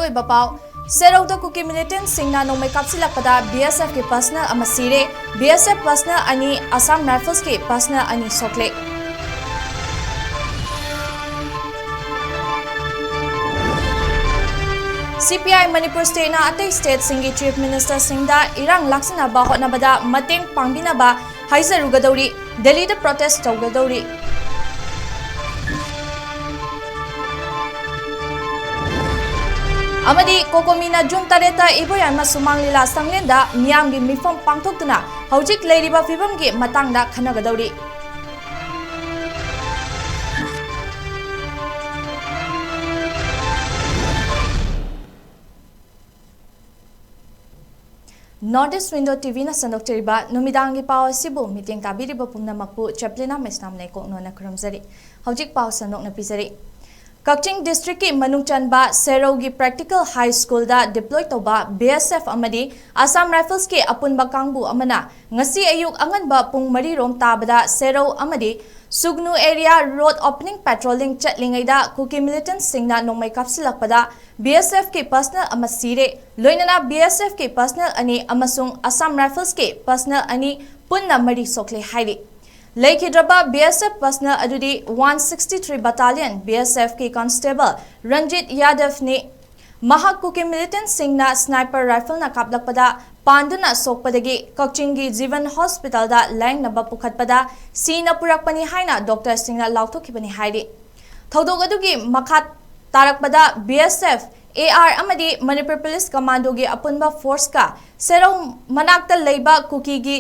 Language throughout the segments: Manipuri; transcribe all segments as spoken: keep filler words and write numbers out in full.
ꯑꯣꯏꯕ ꯄꯥꯎ꯫ ꯁꯦꯔꯧꯗ ꯀꯨꯀꯤ militantꯁꯤꯡꯅ ꯅꯣꯡꯃꯩ ꯀꯥꯞꯁꯤꯜꯂꯛꯄꯗ BSFꯀꯤ personnel ꯑꯃ ꯁꯤꯔꯦ꯫ BSF personnel ꯑꯅꯤ, Assam Riflesꯀꯤ personnel ꯑꯅꯤ ꯁꯣꯛꯂꯦ꯫ CPI ꯃꯅꯤꯄꯨꯔ stateꯅ ꯑꯇꯩ stateꯁꯤꯡꯒꯤ chief ministerꯁꯤꯡꯗ ꯏꯔꯥꯡ ꯂꯥꯛꯁꯤꯟꯅꯕ ꯍꯣꯠꯅꯕꯗ ꯃꯇꯦꯡ ꯄꯥꯡꯕꯤꯅꯕ ꯍꯥꯏꯖꯔꯨꯒꯗꯧꯔꯤ꯫ ꯗꯦꯜꯂꯤꯗ protest ꯇꯧꯒꯗꯧꯔꯤ꯫ ꯑꯃꯗꯤ COCOMIꯅ June ꯇꯔꯦꯠꯇ ꯏꯕꯣꯌꯥꯏꯃ ꯁꯨꯃꯥꯡ ꯂꯤꯂꯥ ꯁꯪꯂꯦꯟꯗ ꯃꯤꯌꯥꯝꯒꯤ ꯃꯤꯐꯝ ꯄꯥꯡꯊꯣꯛꯇꯨꯅ ꯍꯧꯖꯤꯛ ꯂꯩꯔꯤꯕ ꯐꯤꯕꯝꯒꯤ ꯃꯇꯥꯡꯗ ꯈꯟꯅꯒꯗꯧꯔꯤ꯫ North East Window TVꯅ ꯁꯟꯗꯣꯛꯆꯔꯤꯕ ꯅꯨꯃꯤꯗꯥꯡꯒꯤ ꯄꯥꯎ ꯑꯁꯤꯕꯨ ꯃꯤꯠꯌꯦꯡ ꯇꯥꯕꯤꯔꯤꯕ ꯄꯨꯝꯅꯃꯛꯄꯨ ꯆꯦꯄ꯭ꯂꯤꯅꯥ ꯃꯩꯁꯅꯥꯝ ꯂꯩꯀꯣꯛꯅꯣꯅ ꯈꯨꯔꯨꯝꯖꯔꯤ꯫ ꯍꯧꯖꯤꯛ ꯄꯥꯎ ꯁꯟꯗꯣꯛꯅ ꯄꯤꯖꯔꯤ꯫ ꯀꯛꯆꯤꯡ districtꯀꯤ ꯃꯅꯨꯡ ꯆꯟꯕ ꯁꯦꯔꯧꯒꯤ Practical High Schoolꯗ deploy ꯇꯧꯕ BSF ꯑꯃꯗꯤ Assam Riflesꯀꯤ ꯑꯄꯨꯟꯕ ꯀꯥꯡꯕꯨ ꯑꯃꯅ ꯉꯁꯤ ꯑꯌꯨꯛ ꯑꯉꯟꯕ ꯄꯨꯡ ꯃꯔꯤ ꯔꯣꯝ ꯇꯥꯕꯗ ꯁꯦꯔꯧ ꯑꯃꯗꯤ ꯁꯨꯒꯅꯨ area road opening patrolling ꯆꯠꯂꯤꯉꯩꯗ ꯀꯨꯀꯤ militantꯁꯤꯡꯅ ꯅꯣꯡꯃꯩ ꯀꯥꯞꯁꯤꯜꯂꯛꯄꯗ BSFꯀꯤ personnel ꯑꯃ ꯁꯤꯔꯦ꯫ ꯂꯣꯏꯅꯅ BSFꯀꯤ personnel ꯑꯅꯤ ꯑꯃꯁꯨꯡ Assam Riflesꯀꯤ personnel ꯑꯅꯤ, ꯄꯨꯟꯅ ꯃꯔꯤ ꯁꯣꯛꯂꯦ ꯍꯥꯏꯔꯤ꯫ ꯂꯩꯈꯤꯗ꯭ꯔꯕ BSF personnel ꯑꯗꯨꯗꯤ one sixty three Battalion BSFꯀꯤ constable Ranjit ꯌꯥꯗꯚꯅꯤ꯫ ꯃꯍꯥꯛ ꯀꯨꯀꯤ militantꯁꯤꯡꯅ sniper rifleꯅ ꯀꯥꯞꯂꯛꯄꯗ ꯄꯥꯟꯗꯨꯅ ꯁꯣꯛꯄꯗꯒꯤ ꯀꯛꯆꯤꯡꯒꯤ ꯖꯤꯕꯟ hospitalꯗ ꯂꯥꯌꯦꯡꯅꯕ ꯄꯨꯈꯠꯄꯗ ꯁꯤꯅ ꯄꯨꯔꯛꯄꯅꯤ ꯍꯥꯏꯅ doctorꯁꯤꯡꯅ ꯂꯥꯎꯊꯣꯛꯈꯤꯕꯅꯤ ꯍꯥꯏꯔꯤ꯫ ꯊꯧꯗꯣꯛ ꯑꯗꯨꯒꯤ ꯃꯈꯥ ꯇꯥꯔꯛꯄꯗ BSF, AR ꯑꯃꯗꯤ Manipur Police Commandoꯒꯤ ꯑꯄꯨꯟꯕ forceꯀ ꯁꯦꯔꯧ ꯃꯅꯥꯛꯇ ꯂꯩꯕ ꯀꯨꯀꯤꯒꯤ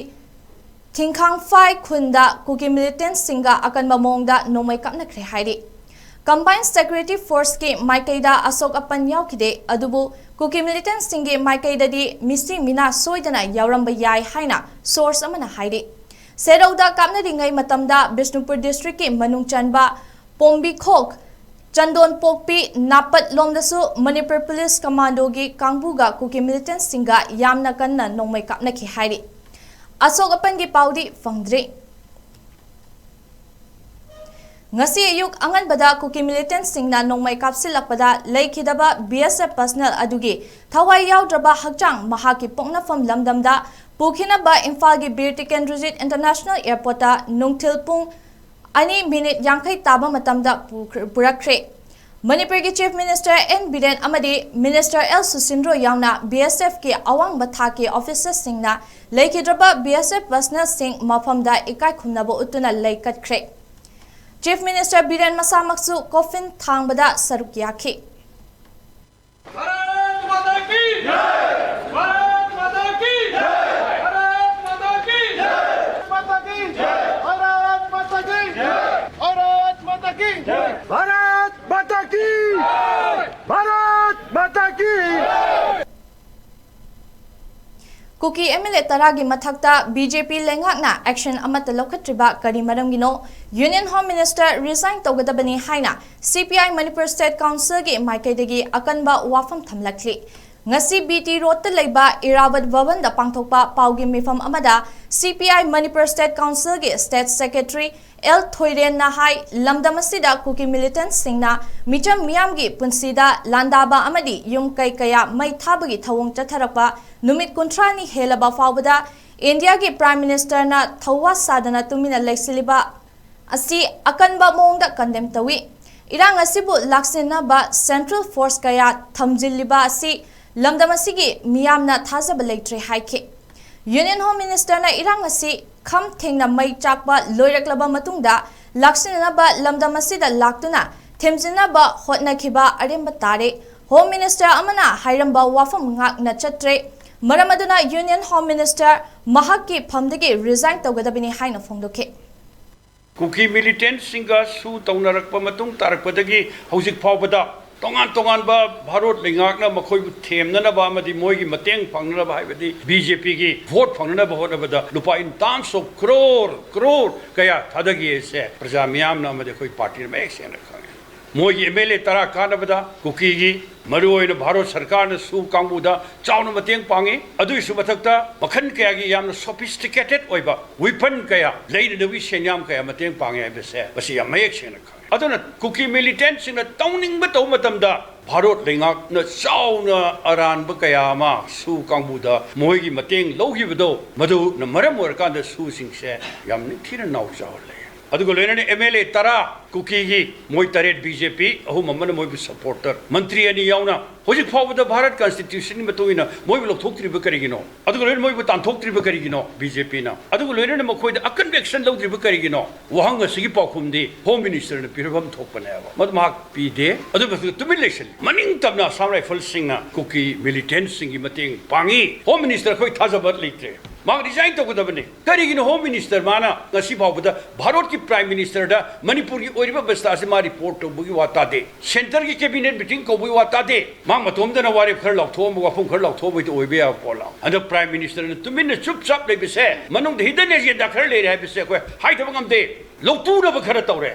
ꯊꯤꯡꯈꯥꯡꯐꯥꯏ ꯈꯨꯟꯗ ꯀꯨꯀꯤ militantꯁꯤꯡꯒ ꯑꯀꯟꯕ ꯃꯑꯣꯡꯗ ꯅꯣꯡꯃꯩ ꯀꯥꯞꯅꯈ꯭ꯔꯦ ꯍꯥꯏꯔꯤ꯫ Combined Security Forceꯀꯤ ꯃꯥꯏꯀꯩꯗ ꯑꯁꯣꯛ ꯑꯄꯟ ꯌꯥꯎꯈꯤꯗꯦ, ꯑꯗꯨꯕꯨ ꯀꯨꯀꯤ militantꯁꯤꯡꯒꯤ ꯃꯥꯏꯀꯩꯗꯗꯤ ꯃꯤꯁꯤ ꯃꯤꯅꯥ ꯁꯣꯏꯗꯅ ꯌꯥꯎꯔꯝꯕ ꯌꯥꯏ ꯍꯥꯏꯅ source ꯑꯃꯅ ꯍꯥꯏꯔꯤ꯫ ꯁꯦꯔꯧꯗ ꯀꯥꯞꯅꯔꯤꯉꯩ ꯃꯇꯝꯗ ꯕꯤꯁꯅꯨꯄꯨꯔ districtꯀꯤ ꯃꯅꯨꯡ ꯆꯟꯕ ꯄꯣꯝꯕꯤꯈꯣꯛ, ꯆꯟꯗꯣꯟꯄꯣꯛꯄꯤ, ꯅꯥꯄꯠ ꯂꯣꯝꯗꯁꯨ Manipur Police Commandoꯒꯤ ꯀꯥꯡꯕꯨꯒ ꯀꯨꯀꯤ militantꯁꯤꯡꯒ ꯌꯥꯝꯅ ꯀꯟꯅ ꯅꯣꯡꯃꯩ ꯀꯥꯞꯅꯈꯤ ꯍꯥꯏꯔꯤ꯫ ꯑꯁꯣꯛ ꯑꯄꯟꯒꯤ ꯄꯥꯎꯗꯤ ꯐꯪꯗ꯭ꯔꯤ꯫ ꯉꯁꯤ ꯑꯌꯨꯛ ꯑꯉꯟꯕꯗ ꯀꯨꯀꯤ ꯃꯤꯂꯤꯇꯦꯟꯠꯁꯤꯡꯅ ꯅꯣꯡꯃꯩ ꯀꯥꯞꯁꯤꯜꯂꯛꯄꯗ ꯂꯩꯈꯤꯗꯕ ꯕꯤ ꯑꯦꯁ ꯑꯦꯐ ꯄꯔꯁꯅꯦꯜ ꯑꯗꯨꯒꯤ ꯊꯋꯥꯏ ꯌꯥꯎꯗ꯭ꯔꯕ ꯍꯛꯆꯥꯡ ꯃꯍꯥꯛꯀꯤ ꯄꯣꯛꯅꯐꯝ ꯂꯝꯗꯝꯗ ꯄꯨꯈꯤꯅꯕ ꯏꯝꯐꯥꯜꯒꯤ ꯕꯤꯔ ꯇꯤꯀꯦꯟꯗ꯭ꯔꯖꯤꯠ ꯏꯟꯇꯔꯅꯦꯁꯅꯦꯜ ꯑꯦꯌꯔꯄꯣꯔꯠꯇ ꯅꯨꯡꯊꯤꯜ ꯄꯨꯡ ꯑꯅꯤ ꯃꯤꯅꯤꯠ ꯌꯥꯡꯈꯩ ꯇꯥꯕ ꯃꯇꯝꯗ ꯄꯨꯈ꯭ꯔ-, ꯄꯨꯔꯛꯈ꯭ꯔꯦ꯫ ꯃꯅꯤꯄꯨꯔꯒꯤ ꯆꯤꯐ ꯃꯤꯅꯤꯁꯇꯔ ꯑꯦꯟ ꯕꯤꯔꯦꯟ ꯑꯃꯗꯤ ꯃꯤꯅꯤꯁꯇꯔ ꯑꯦꯜ ꯁꯨꯁꯤꯟꯗ꯭ꯔꯣ ꯌꯥꯎꯅ ꯕꯤ ꯑꯦꯁ ꯑꯦꯐꯀꯤ ꯑꯋꯥꯡꯕ ꯊꯥꯛꯀꯤ ꯑꯣꯐꯤꯁꯔꯁꯤꯡꯅ ꯂꯩꯈꯤꯗ꯭ꯔꯕ ꯕꯤ ꯑꯦꯁ ꯑꯦꯐ ꯄꯔꯁꯅꯦꯜꯁꯤꯡ ꯃꯐꯝꯗ ꯏꯀꯥꯏ ꯈꯨꯝꯅꯕ ꯎꯠꯇꯨꯅ ꯂꯩ ꯀꯠꯈ꯭ꯔꯦ꯫ ꯆꯤꯐ ꯃꯤꯅꯤꯁꯇꯔ ꯕꯤꯔꯦꯟ ꯃꯁꯥꯃꯛꯁꯨ ꯀꯣꯐꯤꯟ ꯊꯥꯡꯕꯗ ꯁꯔꯨꯛ ꯌꯥꯈꯤ꯫ भारत माता की जय। भारत माता की जय। भारत माता की जय। माता की जय। भारत माता की जय। भारत माता की जय। भारत माता की जय। भारत माता की जय। ꯀꯨꯀꯤ ꯑꯦꯝ ꯑꯦꯜ ꯑꯦ ꯇꯔꯥꯒꯤ ꯃꯊꯛꯇ ꯕꯤ ꯖꯦ ꯄꯤ ꯂꯩꯉꯥꯛꯅ ꯑꯦꯛꯁꯟ ꯑꯃꯠꯇ ꯂꯧꯈꯠꯇ꯭ꯔꯤꯕ ꯀꯔꯤ ꯃꯔꯝꯒꯤꯅꯣ? ꯌꯨꯅꯤꯌꯟ ꯍꯣꯝ ꯃꯤꯅꯤꯁꯇꯔ ꯔꯤꯖꯥꯏꯟ ꯇꯧꯒꯗꯕꯅꯤ ꯍꯥꯏꯅ ꯁꯤ ꯄꯤ ꯑꯥꯏ ꯃꯅꯤꯄꯨꯔ ꯁ꯭ꯇꯦꯠ ꯀꯥꯎꯟꯁꯤꯜꯒꯤ ꯃꯥꯏꯀꯩꯗꯒꯤ ꯑꯀꯟꯕ ꯋꯥꯐꯝ ꯊꯝꯂꯛꯂꯤ꯫ ꯉꯁꯤ ꯕꯤ ꯇꯤ ꯔꯣꯗꯇ ꯂꯩꯕ ꯏꯔꯥꯕꯠ ꯚꯕꯟꯗ ꯄꯥꯡꯊꯣꯛꯄ ꯄꯥꯎꯒꯤ ꯃꯤꯐꯝ ꯑꯃꯗ ꯁꯤ ꯄꯤ ꯑꯥꯏ ꯃꯅꯤꯄꯨꯔ ꯁ꯭ꯇꯦꯠ ꯀꯥꯎꯟꯁꯤꯜꯒꯤ ꯁ꯭ꯇꯦꯠ ꯁꯦꯀ꯭ꯔꯦꯇꯔꯤ ꯑꯦꯜ ꯊꯣꯏꯔꯦꯟꯅ ꯍꯥꯏ, ꯂꯝꯗꯝ ꯑꯁꯤꯗ ꯀꯨꯀꯤ ꯃꯤꯂꯤꯇꯦꯟꯠꯁꯤꯡꯅ ꯃꯤꯆꯝ ꯃꯤꯌꯥꯝꯒꯤ ꯄꯨꯟꯁꯤꯗ ꯂꯥꯟꯗꯥꯕ ꯑꯃꯗꯤ ꯌꯨꯝ ꯀꯩ ꯀꯌꯥ ꯃꯩ ꯊꯥꯕꯒꯤ ꯊꯧꯑꯣꯡ ꯆꯠꯊꯔꯛꯄ ꯅꯨꯃꯤꯠ ꯀꯨꯟꯊ꯭ꯔꯥꯅꯤ ꯍꯦꯜꯂꯕ ꯐꯥꯎꯕꯗ ꯏꯟꯗꯤꯌꯥꯒꯤ ꯄ꯭ꯔꯥꯏꯝ ꯃꯤꯅꯤꯁꯇꯔꯅ ꯊꯧꯋꯥ ꯁꯥꯗꯅ ꯇꯨꯃꯤꯟꯅ ꯂꯩꯁꯤꯜꯂꯤꯕ ꯑꯁꯤ ꯑꯀꯟꯕ ꯃꯑꯣꯡꯗ ꯀꯟꯗꯦꯝ ꯇꯧꯏ꯫ ꯏꯔꯥꯡ ꯑꯁꯤꯕꯨ ꯂꯥꯛꯁꯤꯟꯅꯕ ꯁꯦꯟꯇ꯭ꯔꯦꯜ ꯐꯣꯔꯁ ꯀꯌꯥ ꯊꯝꯖꯤꯜꯂꯤꯕ ꯑꯁꯤ ꯂꯝꯗꯝ ꯑꯁꯤꯒꯤ ꯃꯤꯌꯥꯝꯅ ꯊꯥꯖꯕ ꯂꯩꯇ꯭ꯔꯦ ꯍꯥꯏꯈꯤ꯫ ꯌꯨꯅꯤꯌꯟ ꯍꯣꯝ ꯃꯤꯅꯤꯁꯇꯔꯅ ꯏꯔꯥꯡ ꯑꯁꯤ ꯈꯝ ꯊꯦꯡꯅ ꯃꯩ ꯆꯥꯛꯄ ꯂꯣꯏꯔꯛꯂꯕ ꯃꯇꯨꯡꯗ ꯂꯥꯛꯁꯤꯟꯅꯅꯕ ꯂꯝꯗꯝ ꯑꯁꯤꯗ ꯂꯥꯛꯇꯨꯅ ꯊꯦꯝꯖꯤꯟꯅꯕ ꯍꯣꯠꯅꯈꯤꯕ ꯑꯔꯦꯝꯕ ꯇꯥꯔꯦ꯫ ꯍꯣꯝ ꯃꯤꯅꯤꯁꯇꯔ ꯑꯃꯅ ꯍꯥꯏꯔꯝꯕ ꯋꯥꯐꯝ ꯉꯥꯛꯅ ꯆꯠꯇ꯭ꯔꯦ꯫ ꯃꯔꯝ ꯑꯗꯨꯅ ꯌꯨꯅꯤꯌꯟ ꯍꯣꯝ ꯃꯤꯅꯤꯁꯇꯔ ꯃꯍꯥꯛꯀꯤ ꯐꯝꯗꯒꯤ ꯔꯤꯖꯥꯏꯟ ꯇꯧꯒꯗꯕꯅꯤ ꯍꯥꯏꯅ ꯐꯣꯡꯗꯣꯛꯈꯤ꯫ ꯀꯨꯀꯤ ꯃꯤꯂꯤꯇꯦꯟꯠꯁꯤꯡꯒꯁꯨ ꯇꯧꯅꯔꯛꯄ ꯃꯇꯨꯡ ꯇꯥꯔꯛꯄꯗꯒꯤ ꯍꯧꯖꯤꯛ ꯐꯥꯎꯕꯗ ꯇꯣꯉꯥꯟ ꯇꯣꯉꯥꯟꯕ ꯚꯥꯔꯣꯠ ꯂꯩꯉꯥꯛꯅ ꯃꯈꯣꯏꯕꯨ ꯊꯦꯝꯅꯅꯕ ꯑꯃꯗꯤ ꯃꯣꯏꯒꯤ ꯃꯇꯦꯡ ꯐꯪꯅꯅꯕ, ꯍꯥꯏꯕꯗꯤ ꯕꯤ ꯖꯦ ꯄꯤꯒꯤ ꯚꯣꯠ ꯐꯪꯅꯅꯕ ꯍꯣꯠꯅꯕꯗ ꯂꯨꯄꯥ in terms of crore, crore ꯀꯌꯥ ꯊꯥꯗꯈꯤ ꯍꯥꯏꯁꯦ ꯄ꯭ꯔꯖꯥ ꯃꯤꯌꯥꯝꯅ ꯑꯃꯗꯤ ꯑꯩꯈꯣꯏ ꯄꯥꯔꯇꯤꯅ ꯃꯌꯦꯛ ꯁꯦꯡꯅ ꯈꯪꯉꯤ꯫ ꯃꯣꯏꯒꯤ ꯑꯦꯝ ꯑꯦꯜ ꯑꯦ ꯇꯔꯥ ꯀꯥꯟꯅꯕꯗ ꯀꯨꯀꯤꯒꯤ, ꯃꯔꯨꯑꯣꯏꯅ ꯚꯥꯔꯠ ꯁꯔꯀꯥꯔꯅ ꯁꯨ ꯀꯥꯡꯕꯨꯗ ꯆꯥꯎꯅ ꯃꯇꯦꯡ ꯄꯥꯡꯉꯤ꯫ ꯑꯗꯨꯒꯤꯁꯨ ꯃꯊꯛꯇ ꯃꯈꯜ ꯀꯌꯥꯒꯤ ꯌꯥꯝꯅ ꯁꯣꯐꯤꯁꯇꯤꯀꯦꯇꯦꯠ ꯑꯣꯏꯕ ꯋꯤꯄꯟ ꯀꯌꯥ, ꯂꯩꯅꯅꯕꯒꯤ ꯁꯦꯟꯌꯥꯝ ꯀꯌꯥ ꯃꯇꯦꯡ ꯄꯥꯡꯉꯤ ꯍꯥꯏꯕꯁꯦ ꯃꯁꯤ ꯌꯥꯝ ꯃꯌꯦꯛ ꯁꯦꯡꯅ ꯈꯪꯉꯤ꯫ ꯑꯗꯨꯅ ꯀꯨꯀꯤ ꯃꯤꯂꯤꯇꯦꯟꯠꯁꯤꯡꯅ ꯇꯧꯅꯤꯡꯕ ꯇꯧꯕ ꯃꯇꯝꯗ ꯚꯥꯔꯠ ꯂꯩꯉꯥꯛꯅ ꯆꯥꯎꯅ ꯑꯔꯥꯟꯕ ꯀꯌꯥ ꯑꯃ ꯁꯨ ꯀꯥꯡꯕꯨꯗ ꯃꯣꯏꯒꯤ ꯃꯇꯦꯡ ꯂꯧꯈꯤꯕꯗꯣ, ꯃꯗꯨꯅ ꯃꯔꯝ ꯑꯣꯏꯔꯀꯥꯟꯗ ꯁꯨꯁꯤꯡꯁꯦ ꯌꯥꯝ ꯅꯤꯡꯊꯤꯅ ꯅꯥꯎ ꯆꯥꯎꯍꯜꯂꯦ꯫ ꯑꯗꯨꯒ ꯂꯣꯏꯅꯅ ꯑꯦꯝ ꯑꯦꯜ ꯑꯦ ꯇꯔꯥ ꯀꯨꯀꯤꯒꯤ, ꯃꯣꯏ ꯇꯔꯦꯠ ꯕꯤ ꯖꯦ ꯄꯤ, ꯑꯍꯨꯝ ꯑꯃꯅ ꯃꯣꯏꯕꯨ ꯁꯄꯣꯔꯇꯔ, ꯃꯟꯇ꯭ꯔꯤ ꯑꯅꯤ ꯌꯥꯎꯅ꯫ ꯍꯧꯖꯤꯛ ꯐꯥꯎꯕꯗ ꯚꯥꯔꯠ ꯀꯟꯁꯇꯤꯇ꯭ꯌꯨꯁꯟꯒꯤ ꯃꯇꯨꯡ ꯏꯟꯅ ꯃꯣꯏꯕꯨ ꯂꯧꯊꯣꯛꯇ꯭ꯔꯤꯕ ꯀꯔꯤꯒꯤꯅꯣ? ꯑꯗꯨꯒ ꯂꯣꯏꯅ ꯃꯣꯏꯕꯨ ꯇꯥꯟꯊꯣꯛꯇ꯭ꯔꯤꯕ ꯀꯔꯤꯒꯤꯅꯣ ꯕꯤ ꯖꯦ ꯄꯤꯅ? ꯑꯗꯨꯒ ꯂꯣꯏꯅꯅ ꯃꯈꯣꯏꯗ ꯑꯀꯟꯕ ꯑꯦꯛꯁꯟ ꯂꯧꯗ꯭ꯔꯤꯕ ꯀꯔꯤꯒꯤꯅꯣ? ꯋꯥꯍꯪ ꯑꯁꯤꯒꯤ ꯄꯥꯎꯈꯨꯝꯗꯤ ꯍꯣꯝ ꯃꯤꯅꯤꯁꯇꯔꯅ ꯄꯤꯔꯐꯝ ꯊꯣꯛꯄꯅꯦꯕ꯫ ꯃꯗꯨ ꯃꯍꯥꯛ ꯄꯤꯗꯦ꯫ ꯑꯗꯨꯒ ꯇꯨꯃꯤꯟ ꯂꯩꯁꯤꯜꯂꯤ꯫ ꯃꯅꯤꯡ ꯇꯝꯅ ꯑꯁꯥꯝ ꯔꯥꯏꯐꯜꯁꯤꯡꯅ ꯀꯨꯀꯤ ꯃꯤꯂꯤꯇꯦꯟꯠꯁꯤꯡꯒꯤ ꯃꯇꯦꯡ ꯄꯥꯡꯉꯤ꯫ ꯍꯣꯝ ꯃꯤꯅꯤꯁꯇꯔ ꯑꯩꯈꯣꯏ ꯊꯥꯖꯕ ꯂꯩꯇ꯭ꯔꯦ꯫ ꯃꯍꯥꯛ ꯔꯤꯖꯥꯏꯟ ꯇꯧꯒꯗꯕꯅꯤ꯫ ꯀꯔꯤꯒꯤꯅꯣ ꯍꯣꯝ ꯃꯤꯅꯤꯁꯇꯔ ꯃꯥꯅ ꯉꯁꯤ ꯐꯥꯎꯕꯗ ꯚꯥꯔꯠꯀꯤ ꯄ꯭ꯔꯥꯏꯝ ꯃꯤꯅꯤꯁꯇꯔꯗ ꯃꯅꯤꯄꯨꯔꯒꯤ ꯑꯣꯏꯔꯤꯕ ꯑꯕꯁꯊꯥ ꯑꯁꯤ ꯃꯥ ꯔꯤꯄꯣꯔꯠ ꯇꯧꯕꯒꯤ ꯋꯥ ꯇꯥꯗꯦ? ꯁꯦꯟꯇꯔꯒꯤ ꯀꯦꯕꯤꯅꯦꯠ ꯃꯤꯇꯤꯡ ꯀꯧꯕꯒꯤ ꯋꯥ ꯇꯥꯗꯦ? ꯃꯥ ꯃꯇꯣꯝꯗꯅ ꯋꯥꯔꯦꯞ ꯈꯔ ꯂꯥꯎꯊꯣꯛꯑꯝꯕ, ꯋꯥꯐꯝ ꯈꯔ ꯂꯥꯎꯊꯣꯛꯑꯝꯕꯗꯤ ꯑꯣꯏꯕ ꯌꯥꯕ ꯄꯣꯠꯂꯣ? ꯍꯟꯗꯛ ꯄ꯭ꯔꯥꯏꯝ ꯃꯤꯅꯤꯁꯇꯔꯅ ꯇꯨꯃꯤꯟꯅ ꯆꯨꯞ ꯆꯥꯞ ꯂꯩꯕꯁꯦ ꯃꯅꯨꯡꯗ ꯍꯤꯗꯟ ꯑꯦꯖꯦꯟꯗꯥ ꯈꯔ ꯂꯩꯔꯦ ꯍꯥꯏꯕꯁꯦ ꯑꯩꯈꯣꯏ ꯍꯥꯏꯗꯕ ꯉꯝꯗꯦ꯫ ꯂꯧꯇꯨꯅꯕ ꯈꯔ ꯇꯧꯔꯦ꯫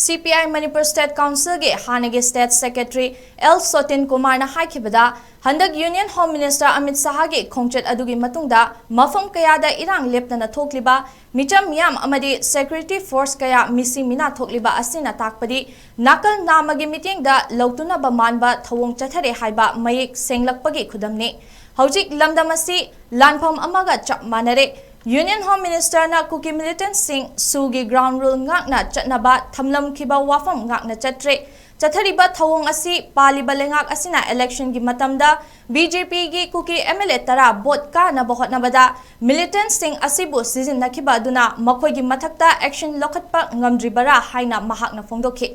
ꯁꯤ ꯄꯤ ꯑꯥꯏ ꯃꯅꯤꯄꯨꯔ ꯁ꯭ꯇꯦꯠ ꯀꯥꯎꯟꯁꯤꯜꯒꯤ ꯍꯥꯟꯅꯒꯤ ꯁ꯭ꯇꯦꯠ ꯁꯦꯀ꯭ꯔꯦꯇꯔꯤ ꯑꯦꯜ ꯁꯣꯇꯤꯟ ꯀꯨꯃꯥꯔꯅ ꯍꯥꯏꯈꯤꯕꯗ, ꯍꯟꯗꯛ ꯌꯨꯅꯤꯌꯟ ꯍꯣꯝ ꯃꯤꯅꯤꯁꯇꯔ ꯑꯃꯤꯠ ꯁꯥꯍꯒꯤ ꯈꯣꯡꯆꯠ ꯑꯗꯨꯒꯤ ꯃꯇꯨꯡꯗ ꯃꯐꯝ ꯀꯌꯥꯗ ꯏꯔꯥꯡ ꯂꯦꯞꯇꯅ ꯊꯣꯛꯂꯤꯕ, ꯃꯤꯆꯝ ꯃꯤꯌꯥꯝ ꯑꯃꯗꯤ ꯁꯦꯀ꯭ꯌꯨꯔꯤꯇꯤ ꯐꯣꯔꯁ ꯀꯌꯥ ꯃꯤꯁꯤ ꯃꯤꯅꯥ ꯊꯣꯛꯂꯤꯕ ꯑꯁꯤꯅ ꯇꯥꯛꯄꯗꯤ ꯅꯥꯀꯜ ꯅꯥꯝꯃꯒꯤ ꯃꯤꯠꯌꯦꯡꯗ ꯂꯧꯇꯨꯅꯕ ꯃꯥꯟꯕ ꯊꯧꯑꯣꯡ ꯆꯠꯊꯔꯦ ꯍꯥꯏꯕ ꯃꯌꯦꯛ ꯁꯦꯡꯂꯛꯄꯒꯤ ꯈꯨꯗꯝꯅꯤ꯫ ꯍꯧꯖꯤꯛ ꯂꯝꯗꯝ ꯑꯁꯤ ꯂꯥꯟꯐꯝ ꯑꯃꯒ ꯆꯞ ꯃꯥꯟꯅꯔꯦ꯫ ꯌꯨꯅꯤꯌꯟ ꯍꯣꯝ ꯃꯤꯅꯤꯁꯇꯔꯅ ꯀꯨꯀꯤ ꯃꯤꯂꯤꯇꯦꯟꯠꯁꯤꯡ ꯁꯨꯒꯤ ꯒ꯭ꯔꯥꯎꯟ ꯔꯨꯜ ꯉꯥꯛꯅ ꯆꯠꯅꯕ ꯊꯝꯂꯝꯈꯤꯕ ꯋꯥꯐꯝ ꯉꯥꯛꯅ ꯆꯠꯇ꯭ꯔꯦ꯫ ꯆꯠꯊꯔꯤꯕ ꯊꯧꯑꯣꯡ ꯑꯁꯤ ꯄꯥꯜꯂꯤꯕ ꯂꯩꯉꯥꯛ ꯑꯁꯤꯅ ꯏꯂꯦꯛꯁꯟꯒꯤ ꯃꯇꯝꯗ ꯕꯤ ꯖꯦ ꯄꯤꯒꯤ ꯀꯨꯀꯤ ꯑꯦꯝ ꯑꯦꯜ ꯑꯦ ꯇꯔꯥ ꯚꯣꯠ ꯀꯥꯅꯕ ꯍꯣꯠꯅꯕꯗ ꯃꯤꯂꯤꯇꯦꯟꯠꯁꯤꯡ ꯑꯁꯤꯕꯨ ꯁꯤꯖꯤꯟꯅꯈꯤꯕ ꯑꯗꯨꯅ ꯃꯈꯣꯏꯒꯤ ꯃꯊꯛꯇ ꯑꯦꯛꯁꯟ ꯂꯧꯈꯠꯄ ꯉꯝꯗ꯭ꯔꯤꯕꯔꯥ ꯍꯥꯏꯅ ꯃꯍꯥꯛꯅ ꯐꯣꯡꯗꯣꯛꯈꯤ꯫